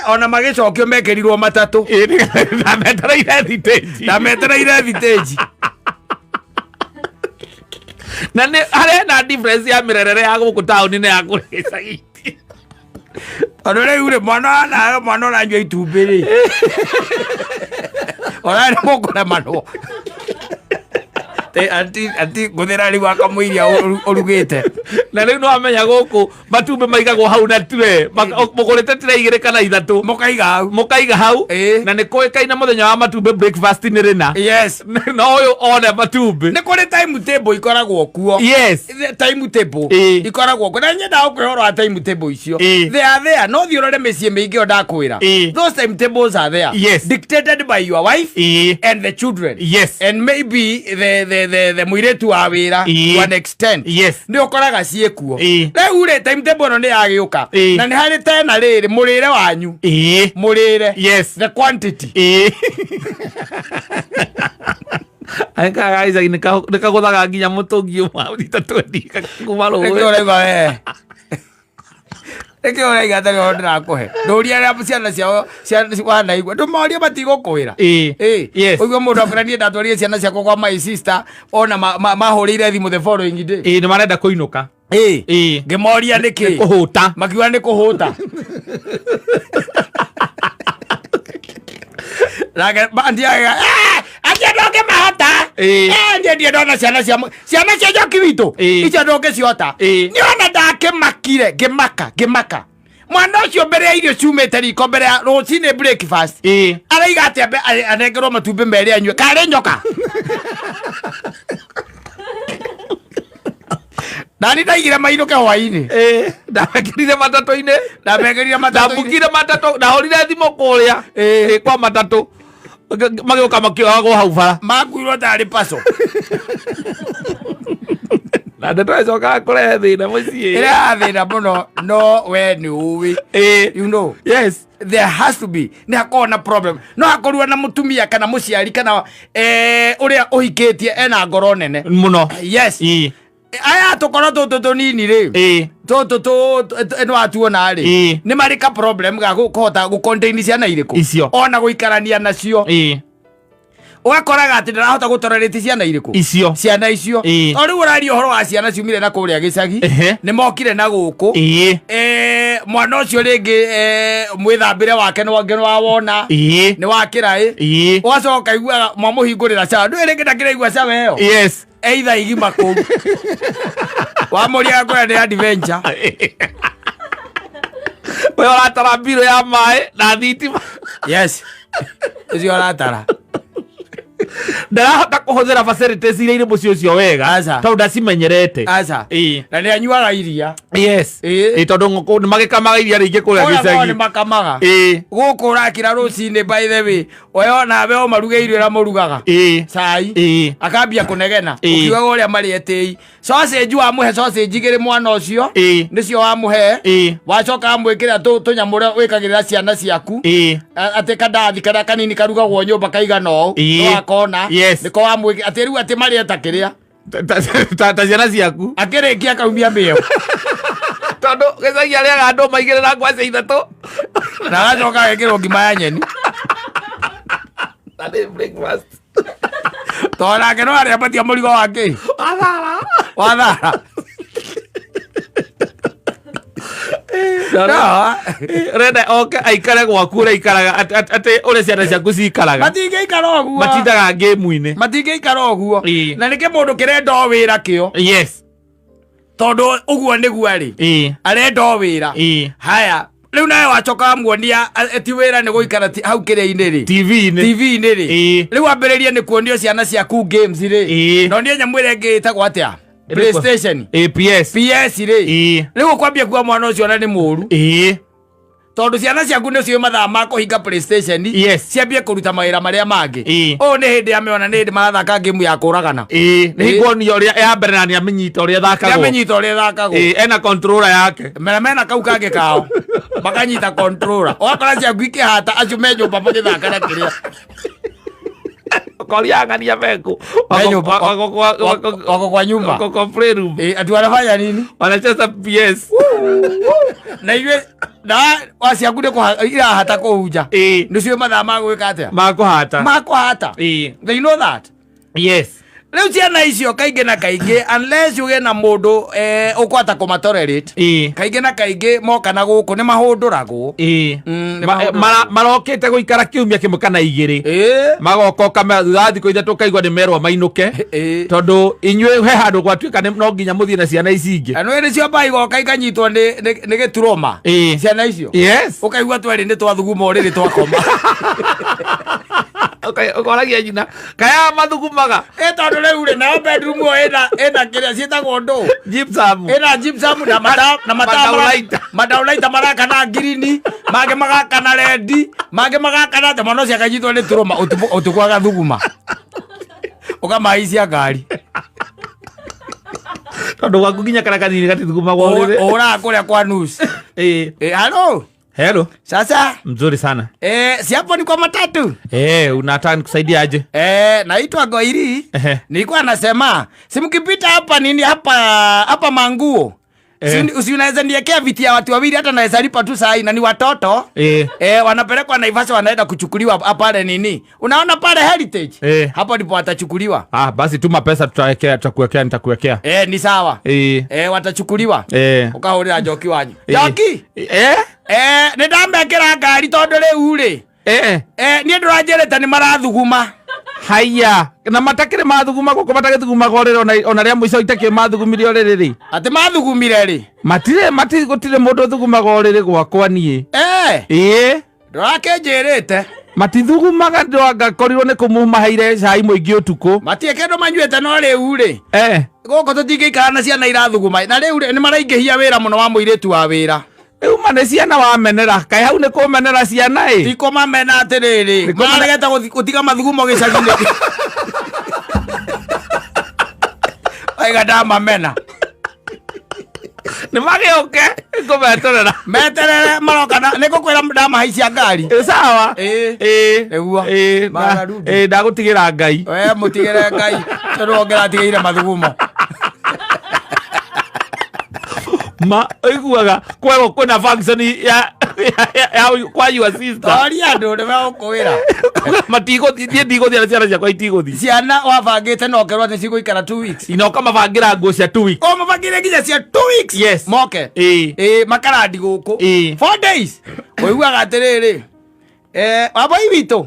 Ona magĩcokio mekĩrirwo matatũ. Ĩĩ, na metereire thitĩnji. Na metereire thitĩnji. Na nĩ harĩa na difference ya mĩrerere ya gũkũ taũni na ya kũrĩa gĩcagi. Tondũ rĩu rĩ, mwana nawe, mwana ũranyua itumbĩ rĩ, ona nĩ mũkũremanwo. Anti ngũthĩra rĩu akamũiria ũrugĩte. Na rĩu nĩwamenya gũkũ matumbĩ maigagwo hau na tray. Mũgũrĩte tray igĩrĩ kana ithatũ. Mũkaiga hau. Mũkaiga hau. Na nĩ kũĩkaine mũthenya wa matumbĩ breakfast nĩ rĩna. No ũyũ one matumbĩ. Nĩ kũrĩ time table ikoragwo kuo. The time table ikoragwo kuo, na nyendaga gũkũhe ũhoro wa time table icio. They are there. No thiĩ ũrore mĩciĩ mĩingĩ ĩyo ndakwĩra. Those time tables are there. Dictated by your wife and the children. And maybe the mũirĩtu wa wĩra to an extent. Nĩ ũkoraga ciĩkuo. Rĩu rĩ, time table ĩno nĩ yagĩũka. Na nĩ harĩ tena rĩrĩ mũrĩre wanyu. Mũrĩre. The quantity. Agĩkaga gĩcagi nĩ kagũthaga nginya mũtũngi ũmwe rita 20 kuma Nĩkĩo rũĩ. ũraigua we. Nĩkĩo ũraiga atĩrĩ ũhoro ndĩrakũhe. Ndũrie arĩa ciana ciao ciana wanaigua. Ndũmorie matigũkwĩra. Ũigue mũndũ akwĩra niĩ ndatwarire ciana ciakwa kwa my sister ona mahũrĩire thimũ the following day. Nĩ marenda kũinũka. Ngĩmoria nĩkĩ? Nĩ kũhũta. Makiuga nĩ kũhũta. Nake ndiaga, acio ndũngĩmahota. Niĩ ndirĩ ndona ciana cia ciana cia njoki witũ. Icio ndũngĩcihota. Niĩ ona ndakĩmakire, ngĩmaka, ngĩmaka. Mwana ũcio mbere ya irio ciumĩte riko, mbere ya rũcinĩ breakfast. Araiga atĩ ambe anengerwo matumbĩ merĩ anyue. Karĩ nyoka. Nani ndaigire mainũke hwainĩ. Ndamekĩrire matatũ-inĩ. Ndamekĩrire matatũ-inĩ. Ndambukire matatũ, ndahũrire thimũ kũrĩa. Kwa matatũ. Magĩũka makĩohagwo hau bara. Makuirwo tarĩ paco. Na ndeto ĩcokaga kũrehe thĩna mũciĩ. Ĩrehaga thĩna mũno, no we nĩ ũĩ. You know. There has to be. Nĩ hakoragwo na problem. No hakorwo na mũtumia kana mũciari kana ũrĩa ũhikĩtie ena ngoro nene. Mũno. Yes. Aya tũkorwo tũtũ tũnini rĩ. Tũtũ nĩ watuona rĩ. Nĩ marĩ ka problem ga kũhota gũ contain ciana irĩkũ. Icio. Ona gũikarania nacio. Ũgakoraga atĩ ndarahota gũ tolerate ciana irĩkũ. Icio. Ciana icio. To rĩu ũraria ũhoro wa ciana ciumire na kũrĩa gĩcagi. Nĩ mokire na gũkũ. Mwana ũcio rĩngĩ, mwĩthambĩre wake nĩ wangĩ nĩ wawona. Nĩ wa kĩraĩ. Ũgacoka ũkaigua mwamũhingũrĩra cawa. Ndũĩ rĩngĩ ndakĩraigua cawa ĩyo. Either igima kũu. Wamũria akwĩra nĩ adventure. We ũratara mbirũ ya maĩ na thitima. Yes. Ũcio ũratara. Ndarahota kũhũthĩra facilities iria irĩ mũciĩ ũcio wega. Aca. Tondũ ndacimenyerete. Aca. Na nĩ anyuaga iria. Tondũ ngũkũ nĩ magĩkamaga iria rĩingĩ kũrĩa Kũrĩa kwao gĩcagi. nĩ makamaga. Gũkũ ũrakira rũcinĩ, by the way, we ona we ũmaruge irio iria mũrugaga. Cai. Akambia kũnegena. Ũkiugaga ũrĩa marĩ etĩi. Sausage wamũhe sausage igĩrĩ mwana ũcio. Nĩcio wamũhe. Wacoka wamwĩkĩra tũnyamũ ũrĩa wĩkagĩrĩra ciana ciaku. Atĩ kandathi karĩa kanini karugagwo nyũmba kaigana ũũ. Nĩwakona. Nĩko wamwĩkĩra. Atĩ rĩu atĩ marĩe ta kĩrĩa. Ta ciana ciaku. Akĩrĩkia akaumia mĩeo. Tondũ gĩcagi arĩaga andũ maigĩrĩra na ngwacĩ ithatũ. Na agacoka agekĩrwo ngima ya nyeni. Na nĩ breakfast. Tondũ nake no arĩambatia mũrigo wa kĩ? Wa thara. Wa thara. No. Renda oke aikare gwaku ũrĩa aikaraga, atĩ ũrĩa ciana ciaku cikaraga. Matingĩikara ũguo. Matindaga game-inĩ. Matingĩikara ũguo. Na nĩkĩ mũndũ kĩrenda o wĩra kĩo? Tondũ ũguo nĩguo arĩ. Arenda o wĩra. Haya, rĩu nawe wacoka wamuonia, ti wĩra nĩ gũikara hau kĩrĩa-inĩ rĩ. T V-inĩ. T V-inĩ rĩ. Rĩu ambĩrĩrie nĩ kuonio ciana ciaku games rĩ. Na onie nyamũ ĩrĩa ĩngĩ ĩtagwo atĩa? Ĩrĩkũ? PlayStation. PS. PS rĩ. Rĩu ũkwambia kuga mwana ũcio ona nĩ mũũru. Tondũ ciana ciaku nĩ ciũĩ mathaa ma kũhinga PlayStation. Ciambie kũruta mawĩra marĩa mangĩ. Ũũ nĩ hĩndĩ amĩona, nĩ hĩndĩ marathaka game ya kũragana. Nĩ hingo onio ũrĩa ya mbere na nĩamĩnyita ũrĩa ĩthakagwo. Nĩamĩnyita ũrĩa ĩthakagwo. Ena controller yake. Mena mena kau kangĩ kao. Makanyita controller. Ũgakora ciaku ikĩhata acio me nyũmba magĩthaka na kĩrĩa. Koria ng'ania meku. Me nyũmba, wako kwa nyumba. Wako kwa playroom. Ati wanafanya nini? Wanacheza PS. Na ithuĩ, na wa ciaku nĩ irahata kũu nja. Nĩ ciũĩ mathaa ma gwĩka atĩa? Ma kũhata. Ma kũhata. They know that. Rĩu ciana icio kaingĩ na kaingĩ, unless ũgĩe na mũndũ ũkwata kũmatolerate, kaingĩ na kaingĩ moka na gũkũ nĩ mahũndũragwo. Nĩ mahũndũragwo. Marokĩte gũikara kiumia kĩmwe kana igĩrĩ, magoka ũkamera thutha wa thikũ 3 ũkaigua nĩ merwo mainũke, tondũ inyuĩ he handũ gwatuĩka no nginya mũthiĩ na ciana ici ingĩ. Na nĩ nĩcio igoka ikanyitwo nĩ gĩturoma, ciana icio. Ũkaigua twerĩ nĩ twathuguma ũrĩrĩ twakoma. Ũkoragia nyina kaya mathugumaga. Ĩ tondũ rĩu rĩ, nayo bedroom ĩyo ĩna kĩrĩa ciĩtagwo ndũ, gypsum, ĩna gypsum na mata na mata. Madaulaita. Madaulaita marakana ngirini, mangĩ magakana rendi, mangĩ magakana atĩ mwana ũcio akanyitwo nĩ turuma ũtukũ ũtukũ agathuguma, ũkamahaicia ngari. Tondũ gwaku nginya kana kanini gatithugumagwo ũrĩrĩ. Ũhũraga kũrĩa kwa nus. Halo. Hello. Sasa. Mzuri sana. Si hapo ni kwa matatu? Unataka nikusaidie aje? Naitwa Goiri. Nilikuwa nasema si mkipita hapa nini hapa hapa manguo, si unaweza niekea viti ya watu wawili, hata naweza lipa tu saa hii, na ni watoto. Wanapelekwa Naivasha, wanaenda kuchukuliwa pale nini, unaona pale Heritage? Hapo ndipo watachukuliwa. Ah, basi tuma pesa, tutawekea, tutakuwekea, nitakuwekea. Ni sawa. Watachukuliwa. Ukahũrĩra Njoki wanyu. Njoki. Nĩ ndamekĩra ngari tondũ rĩu rĩ, niĩ ndũranjĩrĩte nĩ marathuguma. Haya, na matakĩrĩ mathuguma gũkũ, matagĩthugumaga ũrĩrĩ, ona rĩa mũico itakĩrĩ mathugumire ũrĩrĩ rĩ. Atĩ mathugumire rĩ? Matirĩ, gũtirĩ mũndũ ũthugumaga ũrĩrĩ gwakwa niĩ. Ndũrakĩnjĩrĩte. Matithugumaga, ndwangakorirwo nĩ kũmumaheire cai mũingĩ ũtukũ. Matirĩ kĩndũ manyuĩte, no rĩu rĩ, gũkũ tũtingĩikara na ciana irathuguma, na rĩu rĩ, nĩ maraingĩhia wĩra mũno wa mũirĩtu wa wĩra. Rĩu ma nĩ ciana wamenera, kaĩ hau nĩ kũmenera ciana ĩ? Ti kũmamena atĩrĩrĩ, Nĩ kũmena- maregete gũtiga mathugumo gĩcagi-inĩ. Waiga ndamamena. Nĩ magĩũke ngũmeterera. Meterere, maroka na nĩ ngũkwĩra ndamahaicia ngari. Sawa. Nĩguo. Mararudi. Ndagũtigĩra Ngai. We mũtigĩre Ngai tondũ wongera atigĩire mathugumo. Ma ũiguaga kwegwo kwĩna function ya kwa your sister. Toria andũ nĩ megũkwĩra. Matigũthiĩ, niĩ ndigũthiĩ na ciana ciakwa itigũthiĩ. Ciana wabangĩte na ũkerwo atĩ cigũikara 2 weeks. Ina ũkamabangĩra nguo cia 2 weeks. O mabangĩre nginya cia 2 weeks. Moke. Makarandi gũkũ. 4 days. Ũiguaga atĩrĩrĩ, wamboi witũ.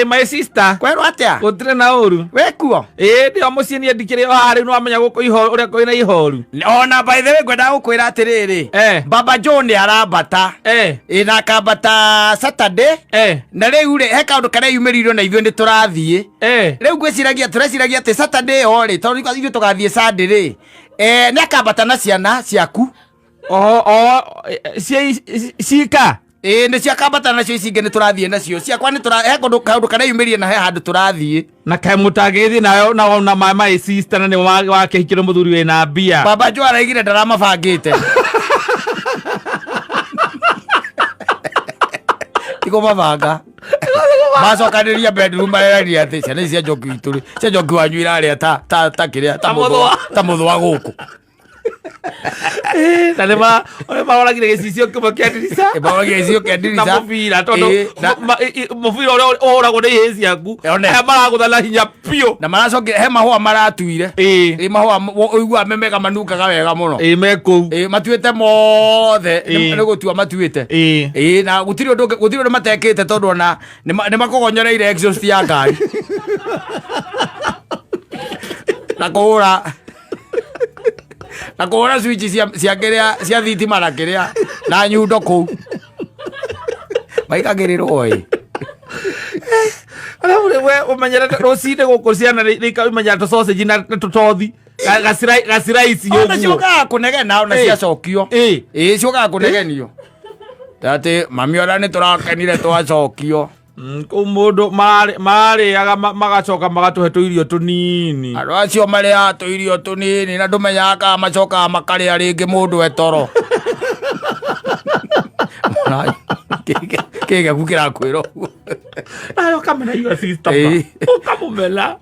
My sister. Kwerwo atĩa? Gũtirĩ na ũru. Wĩkuo? Ĩĩ, ndĩ o mũciĩ, niĩ ndikĩrĩ o haha rĩu, nĩwamenya gũkũ ihoru ũrĩa kwĩna ihoru. Ona by the way ngwendaga gũkwĩra atĩrĩrĩ, Baba Joe nĩ arambata. Ĩ na akambata Saturday. Na rĩu rĩ, he kaũndũ kareyumĩririo na ithuĩ nĩ tũrathiĩ. Rĩu ngwĩciragia, tũreciragia atĩ Saturday ĩyo rĩ, tondũ ithuĩ tũgathiĩ Sunday rĩ, nĩ akambata na ciana ciaku. O cika. Ĩĩ, nĩ ciakambata nacio, ici ingĩ nĩ tũrathiĩ nacio, ciakwa nĩ tũra he kũndũ kaũndũ kareyumĩria na he handũ tũrathiĩ. Na kaĩ mũtangĩgĩthiĩ nayo na my sister, na nĩ wakĩhikĩrwo mũthuri wĩna mbia? Baba Joe araigire ndaramabangĩte tikũmabanga, macokanĩria bedroom marerania atĩ ciana ici cia Njoki witũ rĩ, cia Njoki wanyu irarĩa ta kĩrĩa, ta Ta mũthũa, mũthũa. ta mũthũa gũkũ. Na nĩ nĩ maroragire gĩcicio kĩmwe kĩa ndirica. Maroragire gĩcicio kĩa na ndirica. Mũbira tondũ mũbira ũrĩa ũhũragwo nĩ ihĩĩ ciaku, One. aya maragũtha na hinya biũ. Na maracokire he mahũa maratuire. Ĩ mahũa ũiguaga me mega, manungaga wega mũno. Ĩĩ, me kũu. Ĩ matuĩte mothe. Nĩ gũtua matuĩte. Ĩ na gũtirĩ ũndũ gũtirĩ ũndũ matekĩte, tondũ ona nĩ makũgonyoreire exhaust ya ngari na kũhũra switch cia kĩrĩa, cia thitima na kĩrĩa na nyundo kũu maikagĩrĩrwo ĩ. Arabu rĩ, we ũmenyerete rũcinĩ gũkũ ciana nĩ ikamenya tũ sausage na tũtothi gaciraici Ona ũguo. ciũkaga kũnegena ona ciacokio. Ĩ ciũkaga kũnegenio atĩ mami, ona nĩ tũrakenire twacokio. Kũu mũndũ mararĩaga magacoka magatũhe tũirio tũnini. Andũ acio marĩaga tũirio tũnini na ndũmenyaga kana macokaga makarĩa rĩngĩ mũndũ etoro kĩgeku kĩrakwĩra ũguo. Nawe ũkamena your sister ma. Ũkamũmena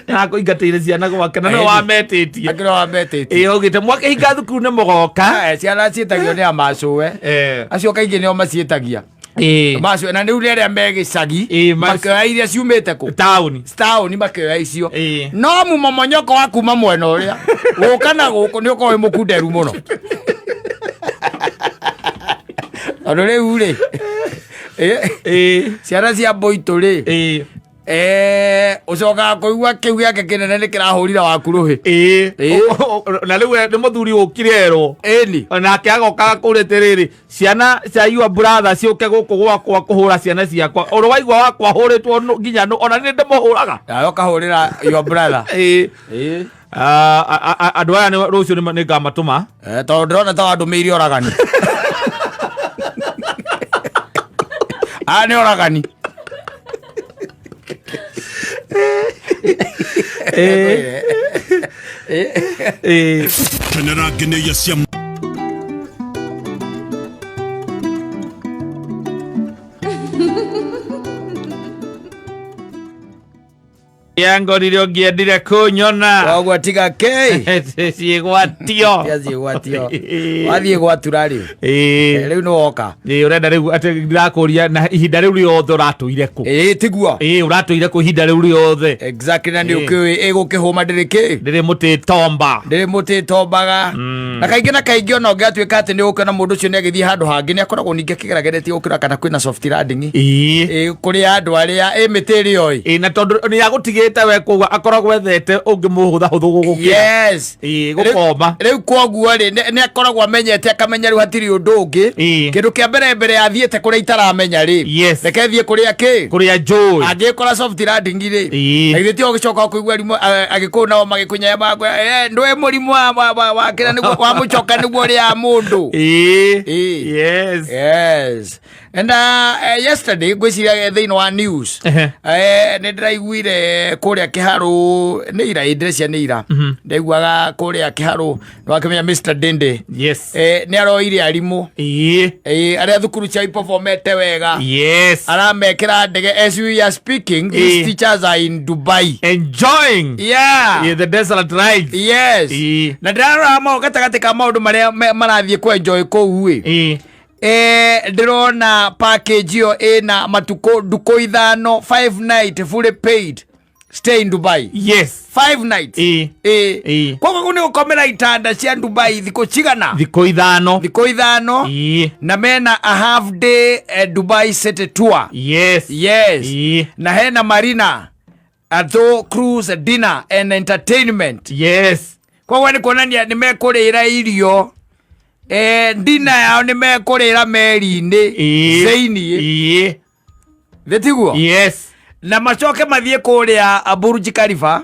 nĩarakũingatĩire ciana gwake na nĩwe wametĩtie. Akĩrĩ wametĩtie. Ĩĩ, augĩte mwakĩhinga thukuru nĩ mũgoka. Ciana ciĩtagio nĩ amacũwe. Acio kaingĩ nĩo maciĩtagia. Macio na rĩu rĩrĩa me gĩcagi makĩoya iria ciumĩte kũ taũni taũni makĩoya icio. No mumomonyoko wa kuma mwena ũrĩa gũka na gũkũ nĩ ũkorwo wĩ mũkunderu mũno, tondũ rĩu rĩ ciana cia mbũitũ rĩ, ũcokaga kũigua kĩu gĩake kĩnene nĩ kĩrahũrira waku rũhĩ. Na rĩu we nĩ mũthuri ũkire erwo. Ĩni. Nake agokaga kũrĩte rĩrĩ ciana cia your brother ciũke gũkũ gwakwa kũhũra ciana ciakwa, ũrĩ waigua wakwa hũrĩtwo nginya ona nĩ ndĩmũhũraga. Nawe ũkahũrĩra your brother. Ĩĩ. Ah, andũ aya rũciũ nĩ ngamatũma. Tondũ ndĩrona ta wandũmĩire oragani. Aya nĩ oragani. Kenera ngeneia cia Yangorire ũngĩendire kũnyona. Koguo tiga kĩ ciĩgwatio. Tia ciĩgwatio, wathiĩ gwatura rĩ. Rĩu nĩ woka. Ĩĩ, ũrenda rĩu atĩ ndĩrakũria na ihinda rĩu rĩothe ũratũire kũ? Ĩĩ, tiguo. Ĩĩ, ũratũire kũ ihinda rĩu rĩothe? Exactly, na nĩ ũkĩũĩ ĩgũkĩhũma ndĩrĩ kĩ. Ndĩrĩ mũtĩ tomba. Ndĩrĩ mũtĩ tombaga. Na kaingĩ na kaingĩ ona ũngĩatuĩka atĩ nĩ ũkĩona mũndũ ũcio nĩ agĩthiĩ handũ hangĩ, nĩ akoragwo ningĩ akĩgerageretie gũkĩra kana kwĩna soft landing. Ĩĩ, kũrĩ andũ arĩa ĩ mĩtĩ ĩrĩa oĩ. Ĩĩ, na tondũ nĩ agũtigĩte we koguo akoragwo ethete ũngĩ mũhũthahũthũ gũgũkĩra. Ĩĩ, gũkoma. Rĩu koguo rĩ, nĩ akoragwo amenyete, akamenya rĩu hatirĩ ũndũ ũngĩ. Kĩndũ kĩa mbere mbere athiĩte kũrĩa itaramenya rĩ, reke thiĩ kũrĩa kĩ kũrĩa njũĩ. Angĩkora soft landing rĩ, na githĩ tiho ũgĩcoka kũigua rimũ agĩkũyũ nao magĩkũnyaya makwĩra, ndũĩ mũrimũ wa kĩrĩa nĩguo wa mũcoka nĩguo ũrĩaga mũndũ. Yes. And yesterday ngwĩciria thĩinĩ wa news, nĩ ndĩraiguire kũrĩa Kĩharũ nĩ ira, ĩ ndĩrecia nĩ ira, ndaiguaga kũrĩa Kĩharũ nĩ wakĩmenya Mr Dende. Nĩ aroire arimũ arĩa thukuru ciao iperformete wega. Aramekĩra ndege. As we are speaking, these teachers are in Dubai enjoying yeah, the desert ride. Na ndĩrarora maũ gatagatĩ ka maũndũ marĩa marathiĩ kũ enjoy kũu ĩ, ndĩrona package ĩyo ĩna matukũ ndukũ 5, 5 night fully paid stay in Dubai. 5 nights. Koguo kũu nĩ gũkomera itanda cia Dubai thikũ cigana? Thikũ 5. Thikũ 5. Na mena a half day Dubai city tour. Na hena marina atho cruise dinner and entertainment. Koguo nĩ kuonania nĩ mekũrĩra irio, ndina yao nĩ mekũrĩra meri-inĩ thĩiniĩ. Thĩ tiguo? Yes. Na macoke mathiĩ kũrĩa Burj Khalifa.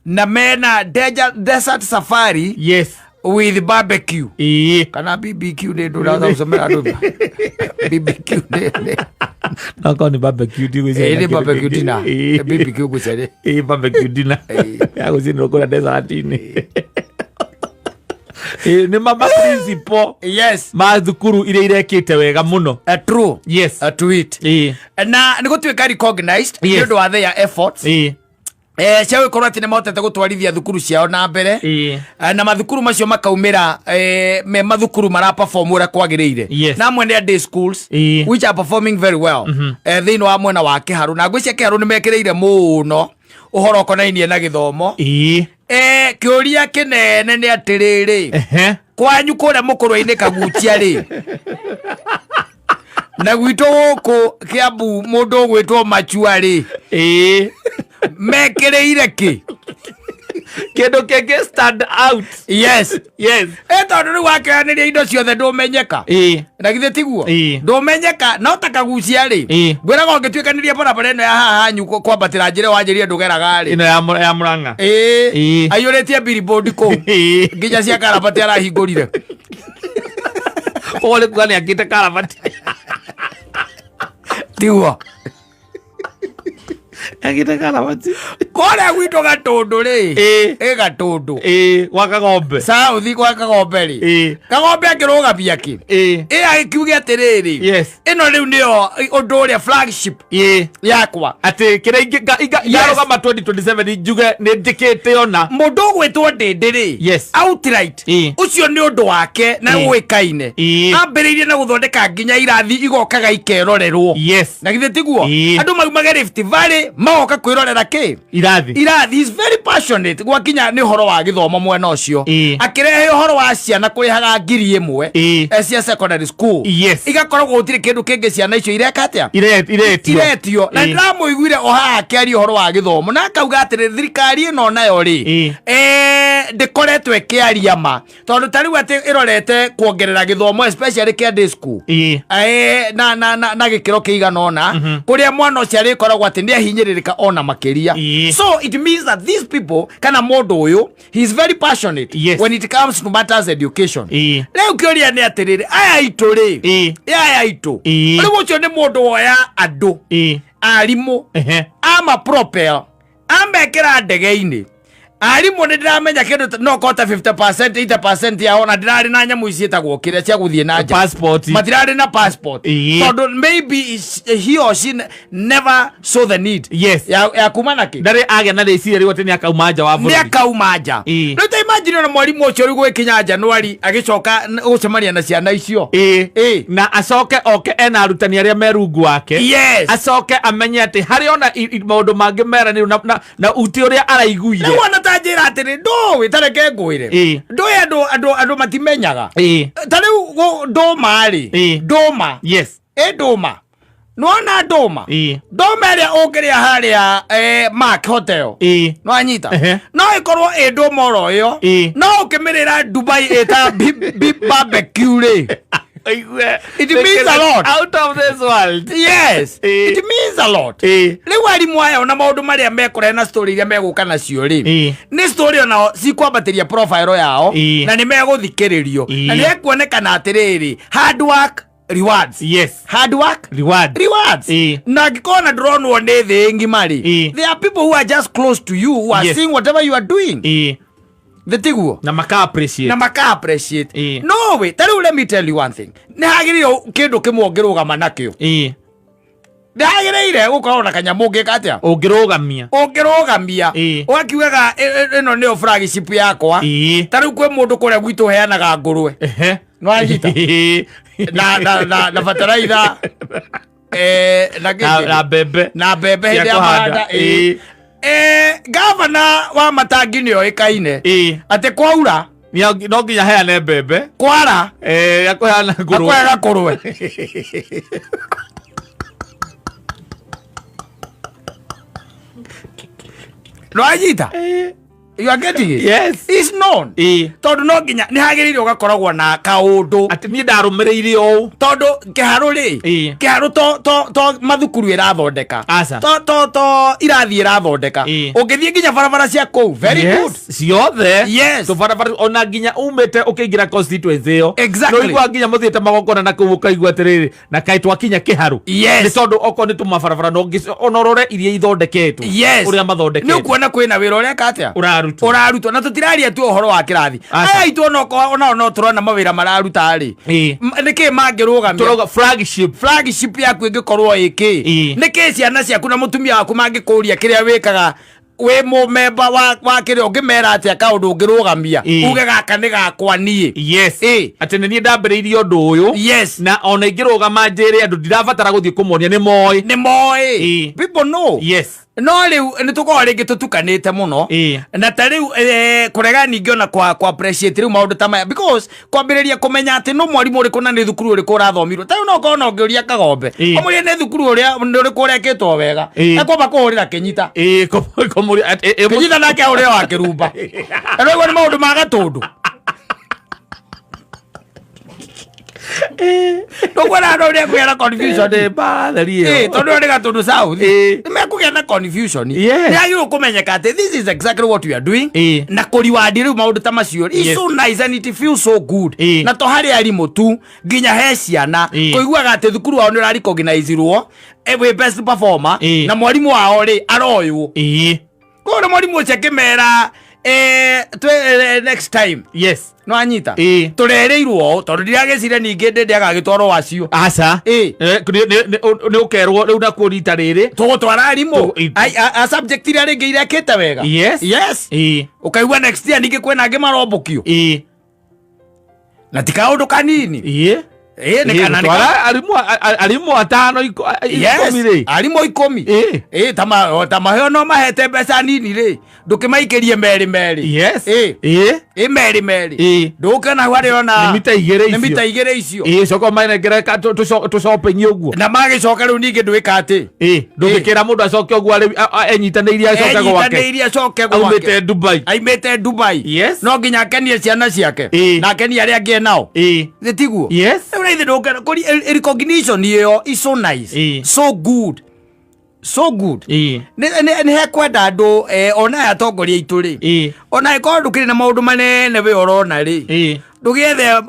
Na mena desert safari with barbecue kana BBQ, nĩ ndũraga gũcomera andũ BBQ nĩ Nokorwo nĩ barbecue ndigwĩciria. Nĩ barbecue dinner. BBQ ngwĩciria. Ĩĩ, barbecue dinner ya gũcinĩrwo kũrĩa desert-inĩ. Ĩĩ, nĩ ma principal ma thukuru iria irekĩte wega mũno. A true a tweet. Na nĩ gũtuĩka recognized nĩ ũndũ wa their efforts cia gũkorwo atĩ nĩ mahotete gũtwarithia thukuru ciao na mbere. Na mathukuru macio makaumĩra me mathukuru mara perform ũrĩa kwagĩrĩire. Na amwe nĩ a day schools which are performing very well thĩinĩ wa mwena wa Kĩharũ, na ngwĩcia Kĩharũ nĩ mekĩrĩire mũno ũhoro ũkonainie na gĩthomo. Kĩũria kĩnene nĩ atĩrĩrĩ, kwanyu kũrĩa mũkũrwe-inĩ Kaguchia rĩ, na gwitũ gũkũ Kĩambu mũndũ ũgwĩtwo Machua rĩ, mekĩrĩire kĩ? Kĩndũ kĩngĩ stand out. Tondũ rĩu wakĩoyanĩria indo ciothe ndũmenyeka. Na githĩ tiguo? Ndũmenyeka no ta Kagucia rĩ, ngwĩraga ũngĩtuĩkanĩria barabara ĩno ya haha hanyu kwambatĩra njĩra ĩyo wanjĩrire ndũgeraga rĩ. Ĩno ya Mũrang'a. Aiyũrĩtie billboard kũu nginya cia karabati arahingũrire. Ũguo nĩ kuga nĩ akĩte karabati. Tiguo? Agĩte karabati. Kũrĩa gwitũ Gatũndũ rĩ, Ĩĩ. ĩ Gatũndũ Ĩĩ, gwa Kagombe. South gwa Kagombe rĩ, Ĩĩ. Kagombe akĩrũgamia kĩ? Ĩĩ. Ĩ agĩkiuge atĩrĩrĩ, Yes. ĩno rĩu nĩyo ũndũ ũrĩa flagship Ĩĩ. yakwa. Atĩ kĩrĩa Yes. ngarũgama 2027 njuge nĩ njĩkĩte ona. Mũndũ ũgwĩtwo Ndĩndĩ rĩ, Yes. outright Ĩĩ. ũcio nĩ ũndũ wake na Ĩĩ. ũĩkaine. Ĩĩ. Ambĩrĩirie na gũthondeka nginya irathi igokaga ikerorerwo. Yes. Na githĩ tiguo? Ĩĩ. Andũ maumage Rift Valley magoka kwĩrorera kĩ? Irathi. Irathi. He's very passionate gwakinya nĩ ũhoro wa gĩthomo mwena ũcio. Ĩĩ. Akĩrehe ũhoro wa ciana kũrĩhaga 1,000 Ĩĩ. cia secondary school. Yes. Igakoragwo gũtirĩ kĩndũ kĩngĩ ciana icio ireka atĩa? Iretio. Iretio. Na Ĩĩ. ndĩramũiguire o haha akĩaria ũhoro wa gĩthomo na akauga atĩrĩ thirikari ĩno nayo rĩ, Ĩĩ. ndĩkoretwo ĩkĩaria ma, tondũ ta rĩu atĩ ĩrorete kuongerera gĩthomo especially kĩa day school. Ĩĩ. Na gĩkĩro kĩigana ũna kũrĩa mwana ũcio arĩkoragwo atĩ nĩ ahinyĩrĩrĩka ona makĩria. Ĩĩ. So it means that these people kana mũndũ ũyũ, he is very passionate Yes. when it comes to matters education. Ĩĩ. Rĩu kĩũria nĩ atĩrĩrĩ, aya aitũ rĩ, Ĩĩ. aya aitũ Ĩĩ. rĩu ũcio nĩ mũndũ woya andũ, Ĩĩ. arimũ, Ehe. ama propel amekĩra ndege-inĩ. Arimũ nĩ ndĩramenya kĩndũ no kota 50% 80% yao na ndĩrarĩ na nyamũ ici ciĩtagwo kĩrĩa cia gũthiĩ na nja. Passport. Matirarĩ na passport. Ĩĩ. Tondũ maybe he or she never saw the need Yes. ya kuma na kĩ. Ndarĩ agĩa na rĩciria rĩu atĩ nĩ akauma nja wa Nĩ bũrũri. akauma nja. Ĩĩ. Rĩu ta imagine ona mwarimũ ũcio rĩu gwĩkinya Januari agĩcoka gũcemania na ciana icio. Ĩĩ. Ĩĩ. Na acoke oke ena arutani arĩa me rungu wake. Yes. Acoke amenye atĩ harĩ ona maũndũ mangĩ meranĩirwo na uti ũrĩa araiguire. Rĩu ona ta njĩra atĩrĩ, ndũĩ ta reke ngwĩre. Ĩĩ. Ndũĩ andũ matimenyaga. Ĩĩ. Ta rĩu ndũma rĩ, Ĩĩ. ndũma. Yes. Ĩ ndũma. Nĩwona ndũma? Ĩĩ. Ndũma ĩrĩa ũngĩrĩa harĩa Mark Hotel. Ĩĩ. Nĩwanyita? Ehe. No ĩkorwo ĩ ndũma oro ĩyo. Ĩĩ. No ũkĩmĩrĩra Dubai ĩta barbecue rĩ. Oigue. It means a lot. Out of this world. Yes. Ĩĩ. It means a lot. Ĩĩ. Rĩu arimũ aya ona maũndũ marĩa mekũrehe na story iria megũka nacio rĩ, Ĩĩ. nĩ story onao cikwambatĩria profile yao Ĩĩ. na nĩ megũthikĩrĩrio Ĩĩ. na nĩ ekuonekana atĩrĩrĩ, hard work rewards. Yes. Hard work Reward. rewards. Ĩĩ. Na angĩkorwo na ndũronwo nĩ thĩ ng'ima rĩ, Ĩĩ. there are people who are just close to you who are Yes. seeing whatever you are doing. Ĩĩ. Thĩ tiguo? Na maka appreciate. Na maka appreciate. Ĩĩ. No we, ta rĩu let me tell you one thing. Nĩ hagĩrĩire kĩndũ kĩmwe ũngĩrũgama nakĩo. Ĩĩ. Nĩ hagĩrĩire gũkorwo na kanyamũ ũngĩka atĩa? Ũngĩrũgamia. Ũngĩrũgamia. Ĩĩ. Ũgakiugaga ĩno nĩyo flagship yakwa. Ĩĩ. Ta rĩu kwĩ mũndũ kũrĩa gwitũ ũheanaga ngũrwe. Ehe. Nĩwanyita? Ĩĩ. Na bataraitha. Na kĩngĩ? Na mbembe. Na mbembe Cia hĩndĩ ya kũhanda. mahanda. Ĩĩ. Gavana wa Matangi nĩ oĩkaine. Ĩĩ. Atĩ kwaura. No nginya heane mbembe. Kwara. Ya kũheana ngũrwe. Akũheaga ngũrwe. Nĩwanyita? Ĩĩ. You are getting it? Yes. It's known. Ĩĩ. Tondũ no nginya nĩ hagĩrĩire ũgakoragwo na kaũndũ. Atĩ niĩ ndarũmĩrĩire ũũ. Tondũ kĩharũ rĩ, Ĩĩ. kĩharũ to mathukuru ĩrathondeka. Aca. To irathi ĩrathondeka. Ĩĩ. Ũngĩthiĩ nginya barabara cia kũu. Very Yes, good. ciothe. Yes. Tũbarabara ona nginya umĩte ũkĩingĩra constituency ĩyo. Exactly. Nĩ ũiguaga nginya mũthiĩte magongona na kũu ũkaigua atĩrĩrĩ, na kaĩ twakinya kĩharũ. Yes. Nĩ tondũ okorwo nĩ tũmabarabara no ona ũrore iria ithondeketwo. Yes. Ũrĩa mathondeketwo. Nĩ ũkuona kwĩna wĩra ũreka atĩa? Ũrarutwo. Ũrarutwo. Na tũtiraria tu ũhoro wa kĩrathi. Aca. Aya aitũ onao no tũrona mawĩra mararuta rĩ. Ĩĩ. Nĩkĩ mangĩrũgamia? Tũrauga flagship. Flagship yaku ĩngĩkorwo ĩkĩ? Ĩĩ. Nĩkĩ ciana ciaku na mũtumia waku mangĩkũria kĩrĩa wĩkaga wĩ mũmemba wa kĩrĩa ũngĩmera atĩa kaũndũ ũngĩrũgamia? Ĩĩ. Uge gaka nĩ gakwa niĩ. Yes. Ĩĩ. Atĩ nĩ niĩ ndambĩrĩirie ũndũ ũyũ. Yes. Na ona ingĩrũgama njĩre andũ ndirabatara gũthiĩ kũmonia nĩ moĩ. Nĩ moĩ. Ĩĩ. People know. Yes. No rĩu nĩ tũkoragwo rĩngĩ tũtukanĩte mũno. Ĩĩ. Na ta rĩu kũrega ningĩ ona kwa appreciate rĩu maũndũ ta maya because kwambĩrĩria kũmenya atĩ nũ mwarimũ ũrĩkũ na nĩ thukuru ũrĩkũ ũrathomirwo. Ta rĩu no ũkorwo na ũngĩũria Kagombe. Ĩĩ. Ũmũrie nĩ thukuru ũrĩa nĩ ũrĩkũ ũrekĩtwo wega. Ĩĩ. Ekwamba kũhũrĩra Kĩnyita. Ĩĩ, kũmũria, atĩ, ĩ, ĩ, Kĩnyita nake ahũrĩre wa Kĩrumba. Na rĩu nĩ maũndũ ma Gatũndũ. Ndũkuona andũ nĩ ekũgĩa na confusion. Nĩ mbatheri ĩyo. Tondũ ĩyo nĩ Gatũndũ South. Nĩ mekũgĩa na confusion. Nĩ agĩrĩirwo kũmenyeka atĩ this is exactly what we are doing. Na kũriwandi rĩu maũndũ ta macio is so nice and it feels so good. Na to harĩ arimũ tu, nginya he ciana. Kũiguaga atĩ thukuru wao nĩ ũrarecognizirwo wĩ best performer na mwarimũ wao rĩ aroywo. Koguo na mwarimũ ũcio akĩmera next time. No anyita. Tũrereirwo ũũ tondũ ndiragĩcire ningĩ ndĩndĩ agagĩtwarwo acio. Aca. Nĩ ũkerwo rĩu nakuo rita rĩrĩ. Tũgũtwara arimũ. A subject iria rĩngĩ irekĩte wega. Yes. Ũkaigua next year ningĩ kwĩna angĩ marombũkio. Na ti kaũndũ kanini. Nĩ kana nĩ Twara arimũ atano 10 rĩ. Arimũ 10. Ta maheo no mahete mbeca nini rĩ. Ndũkĩmaikĩrie merĩ merĩ. Merĩ merĩ. Ndũgũkĩona hau harĩ ona Nĩ mita igĩrĩ Nĩ icio. mita igĩrĩ icio. Coka ũmanengere ka tũcopping ũguo. Na magĩcoka rĩu ningĩ ndwĩka atĩ. Ndũngĩkĩra mũndũ acoke ũguo arĩ enyitanĩirie acoke gwake. Enyitanĩirie acoke gwake. Aumĩte Dubai. Aumĩte Dubai. No nginya akenie ciana ciake. Na akenie arĩa angĩ enao. Nĩ tiguo? Rĩu na ithe ndũngĩona, kũri, recognition ĩyo is so nice. So good. So good. Nĩ hekwenda andũ, ona aya atongoria aitũ rĩ. Ona ĩkorwo ndũkĩrĩ na maũndũ manene we ũrona rĩ. Ndũgĩethe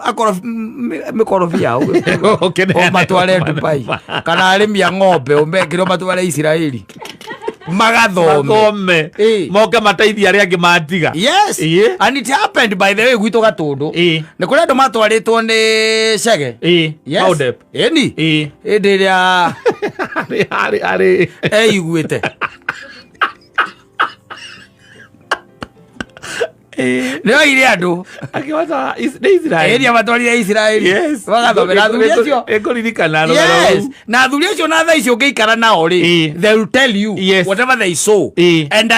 mĩkorobia yao. Ũkĩneane. Ũmatware Dubai. Kana arĩmi a ng'ombe ũmekĩre ũmatware Isiraeli. Magathome. Mathome. Moke mateithie arĩa angĩ matiga. Yes. And it happened by the way gwitũ Gatũndũ. Nĩ kũrĩ andũ matwarĩtwo nĩ Chege. Yes. Maudep. Ĩni. Hĩndĩ ĩrĩa Arĩ, arĩ, arĩ. eiguĩte. Nĩ oire andũ. Akĩmatwara nĩ Isiraeli. Ĩni amatwarire Isiraeli. Yes. Magathomera athuri acio. Nĩngũririkana rũgano Yes. rũu. Na athuri acio na thaa icio ũngĩikara nao rĩ, they will tell you whatever they saw. And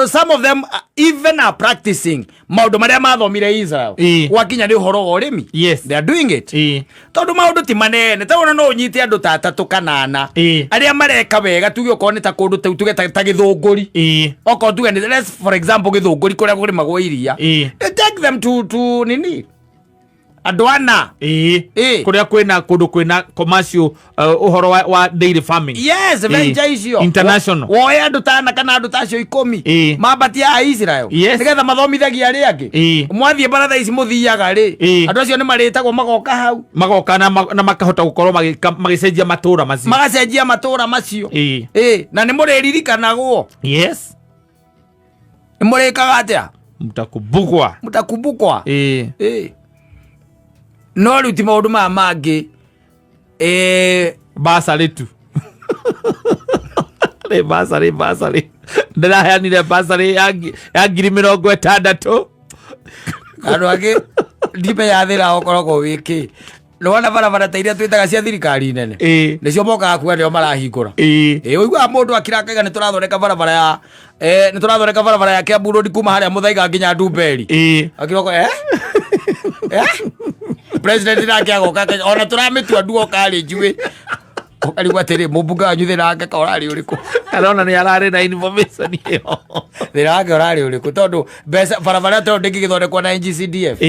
some of them even are practicing maũndũ marĩa mathomire Israel. Gwakinya nĩ ũhoro wa ũrĩmi. They are doing it. Tondũ maũndũ ti manene, ta wona no ũnyite andũ ta atatũ kana ana. Arĩa mareka wega, tuge okorwo nĩ ta kũndũ ta, tuge ta Gĩthũngũri. Okorwo tuge nĩ, let's for example Gĩthũngũri kũrĩa kũrĩmagwo iria. You take them to nini? Andũ ana. Kũrĩa kwĩna kũndũ kwĩna commercial, ũhoro wa dairy farming. Yes, venture icio. International. Woe andũ ta ana kana andũ ta acio 10. Mambatie a Israel. Nĩgetha mathomithagie arĩa angĩ. Mwathiĩ baratha ici mũthiaga rĩ. Andũ acio nĩ marĩtagwo magoka hau. Magoka na makahota gũkorwo magĩcenjia matũra macio. Magacenjia matũra macio. Na nĩ mũrĩririkanagwo. Nĩ mũrĩkaga atĩa? Mtakumbukwa. Mtakumbukwa. No rĩu ti maũndũ maya mangĩ. Basarĩ tu. Nĩ basarĩ, basarĩ. Ndĩraheanire basarĩ ya ngiri mĩrongo ĩtandatũ. Andũ angĩ ndimenya thĩna ũkoragwo wĩ kĩ. Nĩwona barabara ta iria twĩtaga cia thirikari nene. Nĩcio mokaga kuga nĩo marahingũra. Ũiguaga mũndũ akira akaiga nĩ tũrathondeka barabara ya, nĩ tũrathondeka barabara ya Kiambu Road kuma harĩa Mũthaiga nginya Ndumberi. Akiroko, President nake agoka akaiga, ona tũramĩtua Duo College wĩ. Ũkarigwo atĩrĩ, mũmbunge wanyu thĩna wake ka ũrarĩ ũrĩkũ? Arona nĩ ararĩ na information ĩyo. Thĩna wake ũrarĩ ũrĩkũ? Tondũ mbeca barabara tondũ ndĩngĩgĩthondekwo na NGCDF.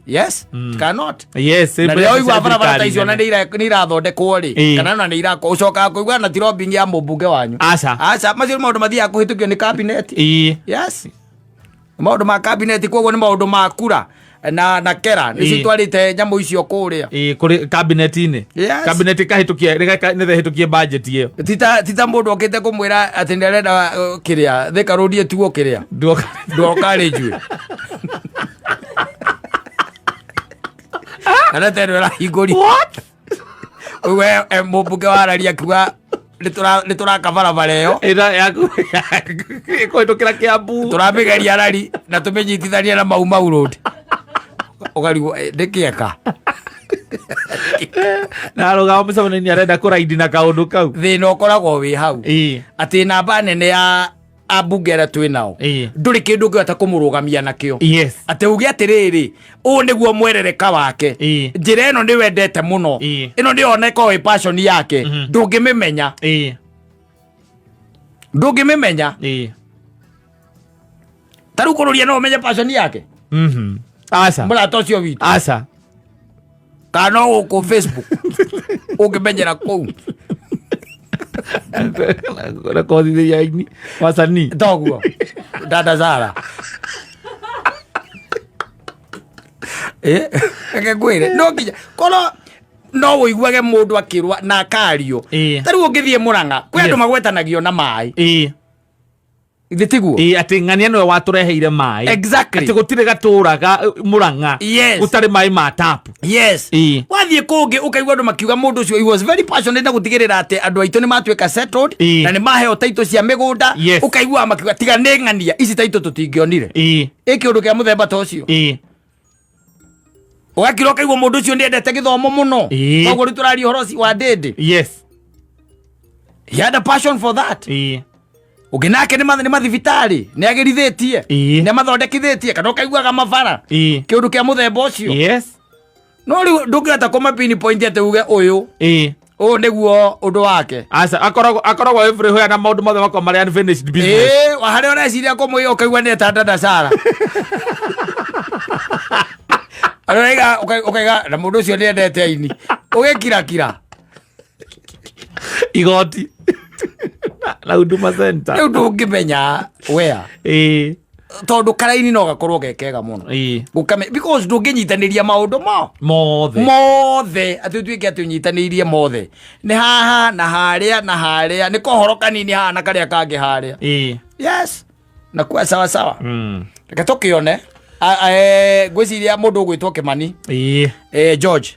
Yes, cannot. Yes, Na mbeca rĩrĩa ũigua cia barabara ta thirikari icio na nene. nĩ irathondekwo rĩ, kana ona nĩ irakwo, ũcokaga kũigua na ti lobbying ya mũmbunge wanyu. Aca. Aca, macio nĩ maũndũ mathiaga kũhĩtũkio nĩ cabinet. Yes. Maũndũ ma cabinet koguo nĩ maũndũ ma kura na kera nĩcio itwarĩte nyamũ icio kũrĩa. Kũrĩ cabinet-inĩ. Yes. Cabinet ĩkahĩtũkia, nĩgetha ĩhĩtũkie budget ĩyo. Tita mũndũ okĩte kũmwĩra atĩ nĩ arenda kĩrĩa, Thika Road ĩtuo kĩrĩa. Dual carriageway. Kana teno ĩrahingũrio. What? We, mũmbunge wa Araria akiuga nĩ tũraka barabara ĩyo. Ĩra yaku, ĩkũhĩtũkĩra Kiambu. Tũramĩgeria rari na tũmĩnyitithanie na Mau Mau Road. Ũkarigwo, ndĩkĩeka. Na arũgama mũcemanio-inĩ arenda kũraidi na kaũndũ kau. Thĩna ũkoragwo wĩ hau. Atĩ namba nene ya ambunge arĩa twĩ nao. Ndũrĩ kĩndũ ũngĩhota kũmũrũgamia nakĩo. Atĩ uge atĩrĩrĩ, ũũ nĩguo mwerereka wake. Njĩra ĩno nĩ wendete mũno. Ĩno nĩyo ona ĩkoragwo ĩ passion yake. Ndũngĩmĩmenya. Ndũngĩmĩmenya. Ta rĩu kũrũria no ũmenye passion yake. Aca. Mũrata ũcio witũ. Aca. Kana no gũkũ Facebook ũngĩmenyera kũu. Rekothithĩria aini wasanii. Toguo dada Zara. Reke ngwĩre, no nginya korwo no ũiguage mũndũ akĩrwa na akario. Ta rĩu ũngĩthiĩ Mũrang'a, kwĩ andũ magwetanagio na maĩ. Githĩ tiguo? Ĩĩ, atĩ ng'ania nĩwe watũreheire maĩ. Atĩ gũtirĩ gatũra ga Mũrang'a gũtarĩ maĩ ma tapu. Wathiĩ kũngĩ ũkaigua andũ makiuga mũndũ ũcio he was very passionate na gũtigĩrĩra atĩ andũ aitũ nĩ matuĩka settled na nĩ maheo taitũ cia mĩgũnda. Ũkaigua makiuga tiga nĩ ng'ania ici taitũ tũtingĩonire. Ĩ kĩũndũ kĩa mũthemba ta ũcio. Ũgakira ũkaigua mũndũ ũcio nĩ endete gĩthomo mũno. Koguo rĩu tũraria ũhoro ũcio wa Ndĩndĩ. He had a passion for that. Ũngĩ nake nĩ mathibitarĩ nĩ agĩrithĩtie, nĩ amathondekithĩtie, kana ũkaiguaga mabara, kĩũndũ kĩa mũthemba ũcio. No rĩu ndũngĩhota kũma pinpoint atĩ uge ũyũ ũyũ nĩguo ũndũ wake. Aca, akoragwo everywhere na maũndũ mothe makoragwo marĩ unfinished business. Ĩĩ, wa harĩa ũreciria kũmũiga ũkaigua nĩ eta dada Sara. Ũraiga ũkaiga na mũndũ ũcio nĩ endete aini, ũgĩkirakira. Igoti na Huduma Center. Rĩu ndũngĩmenya where, tondũ karaini no gakorwo ge kega mũno. Gũkame because ndũngĩnyitanĩria maũndũ mo Mothe. Mothe atĩ ũtuĩke atĩ ũnyitanĩirie mothe, nĩ haha na harĩa na harĩa, nĩ kohoro kanini haha na karĩa kangĩ harĩa. Yes, na kuwa sawa sawa. Reke tũkĩone. Ngwĩciria mũndũ ũgwĩtwo Kĩmani, George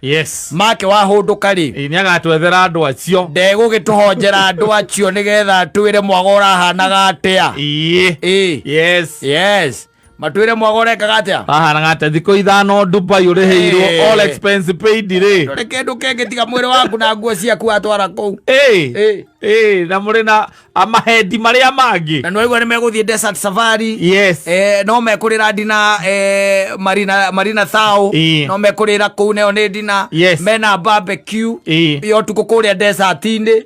make wahũndũka rĩ. Nĩ agatwethera andũ acio. Ndegũgĩtũhonjera andũ acio nĩgetha twĩre mwaga ũrahanaga atĩa. Yes, matwĩre mwaga ũrekaga atĩa. Ahanaga atĩa thikũ 5 Dubai ũrĩhĩirwo, all expense paid rĩ. Ndũrĩ kĩndũ kĩngĩ tiga mwĩrĩ waku na nguo ciaku watwara kũu. Na mũrĩ na amahendi marĩa mangĩ. Na nĩwaigua nĩ megũthiĩ desert safari. No mekũrĩra ndina, Marina Thao. No mekũrĩra kũu, nayo nĩ ndina. Mena barbecue ya ũtukũ kũrĩa desert-inĩ.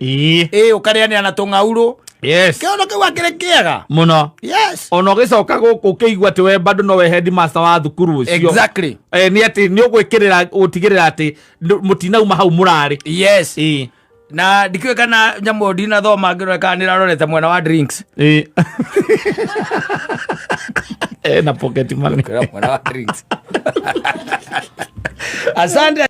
Ũkarĩanĩra na tũng'aurũ. Kĩondo kĩu akĩrĩ kĩega. Mũno. Ona ũgĩcoka gũkũ ũkĩigua atĩ we bado nowe headmaster wa thukuru ũcio. Nĩ atĩ nĩ ũgwĩkĩrĩra gũtigĩrĩra atĩ mũtinauma hau mũrarĩ. Na ndikĩũĩ kana nyamũ ndinathoma ngĩrore kana nĩrarorete mwena wa drinks. Na pocket money. Mwena wa drinks. Asante.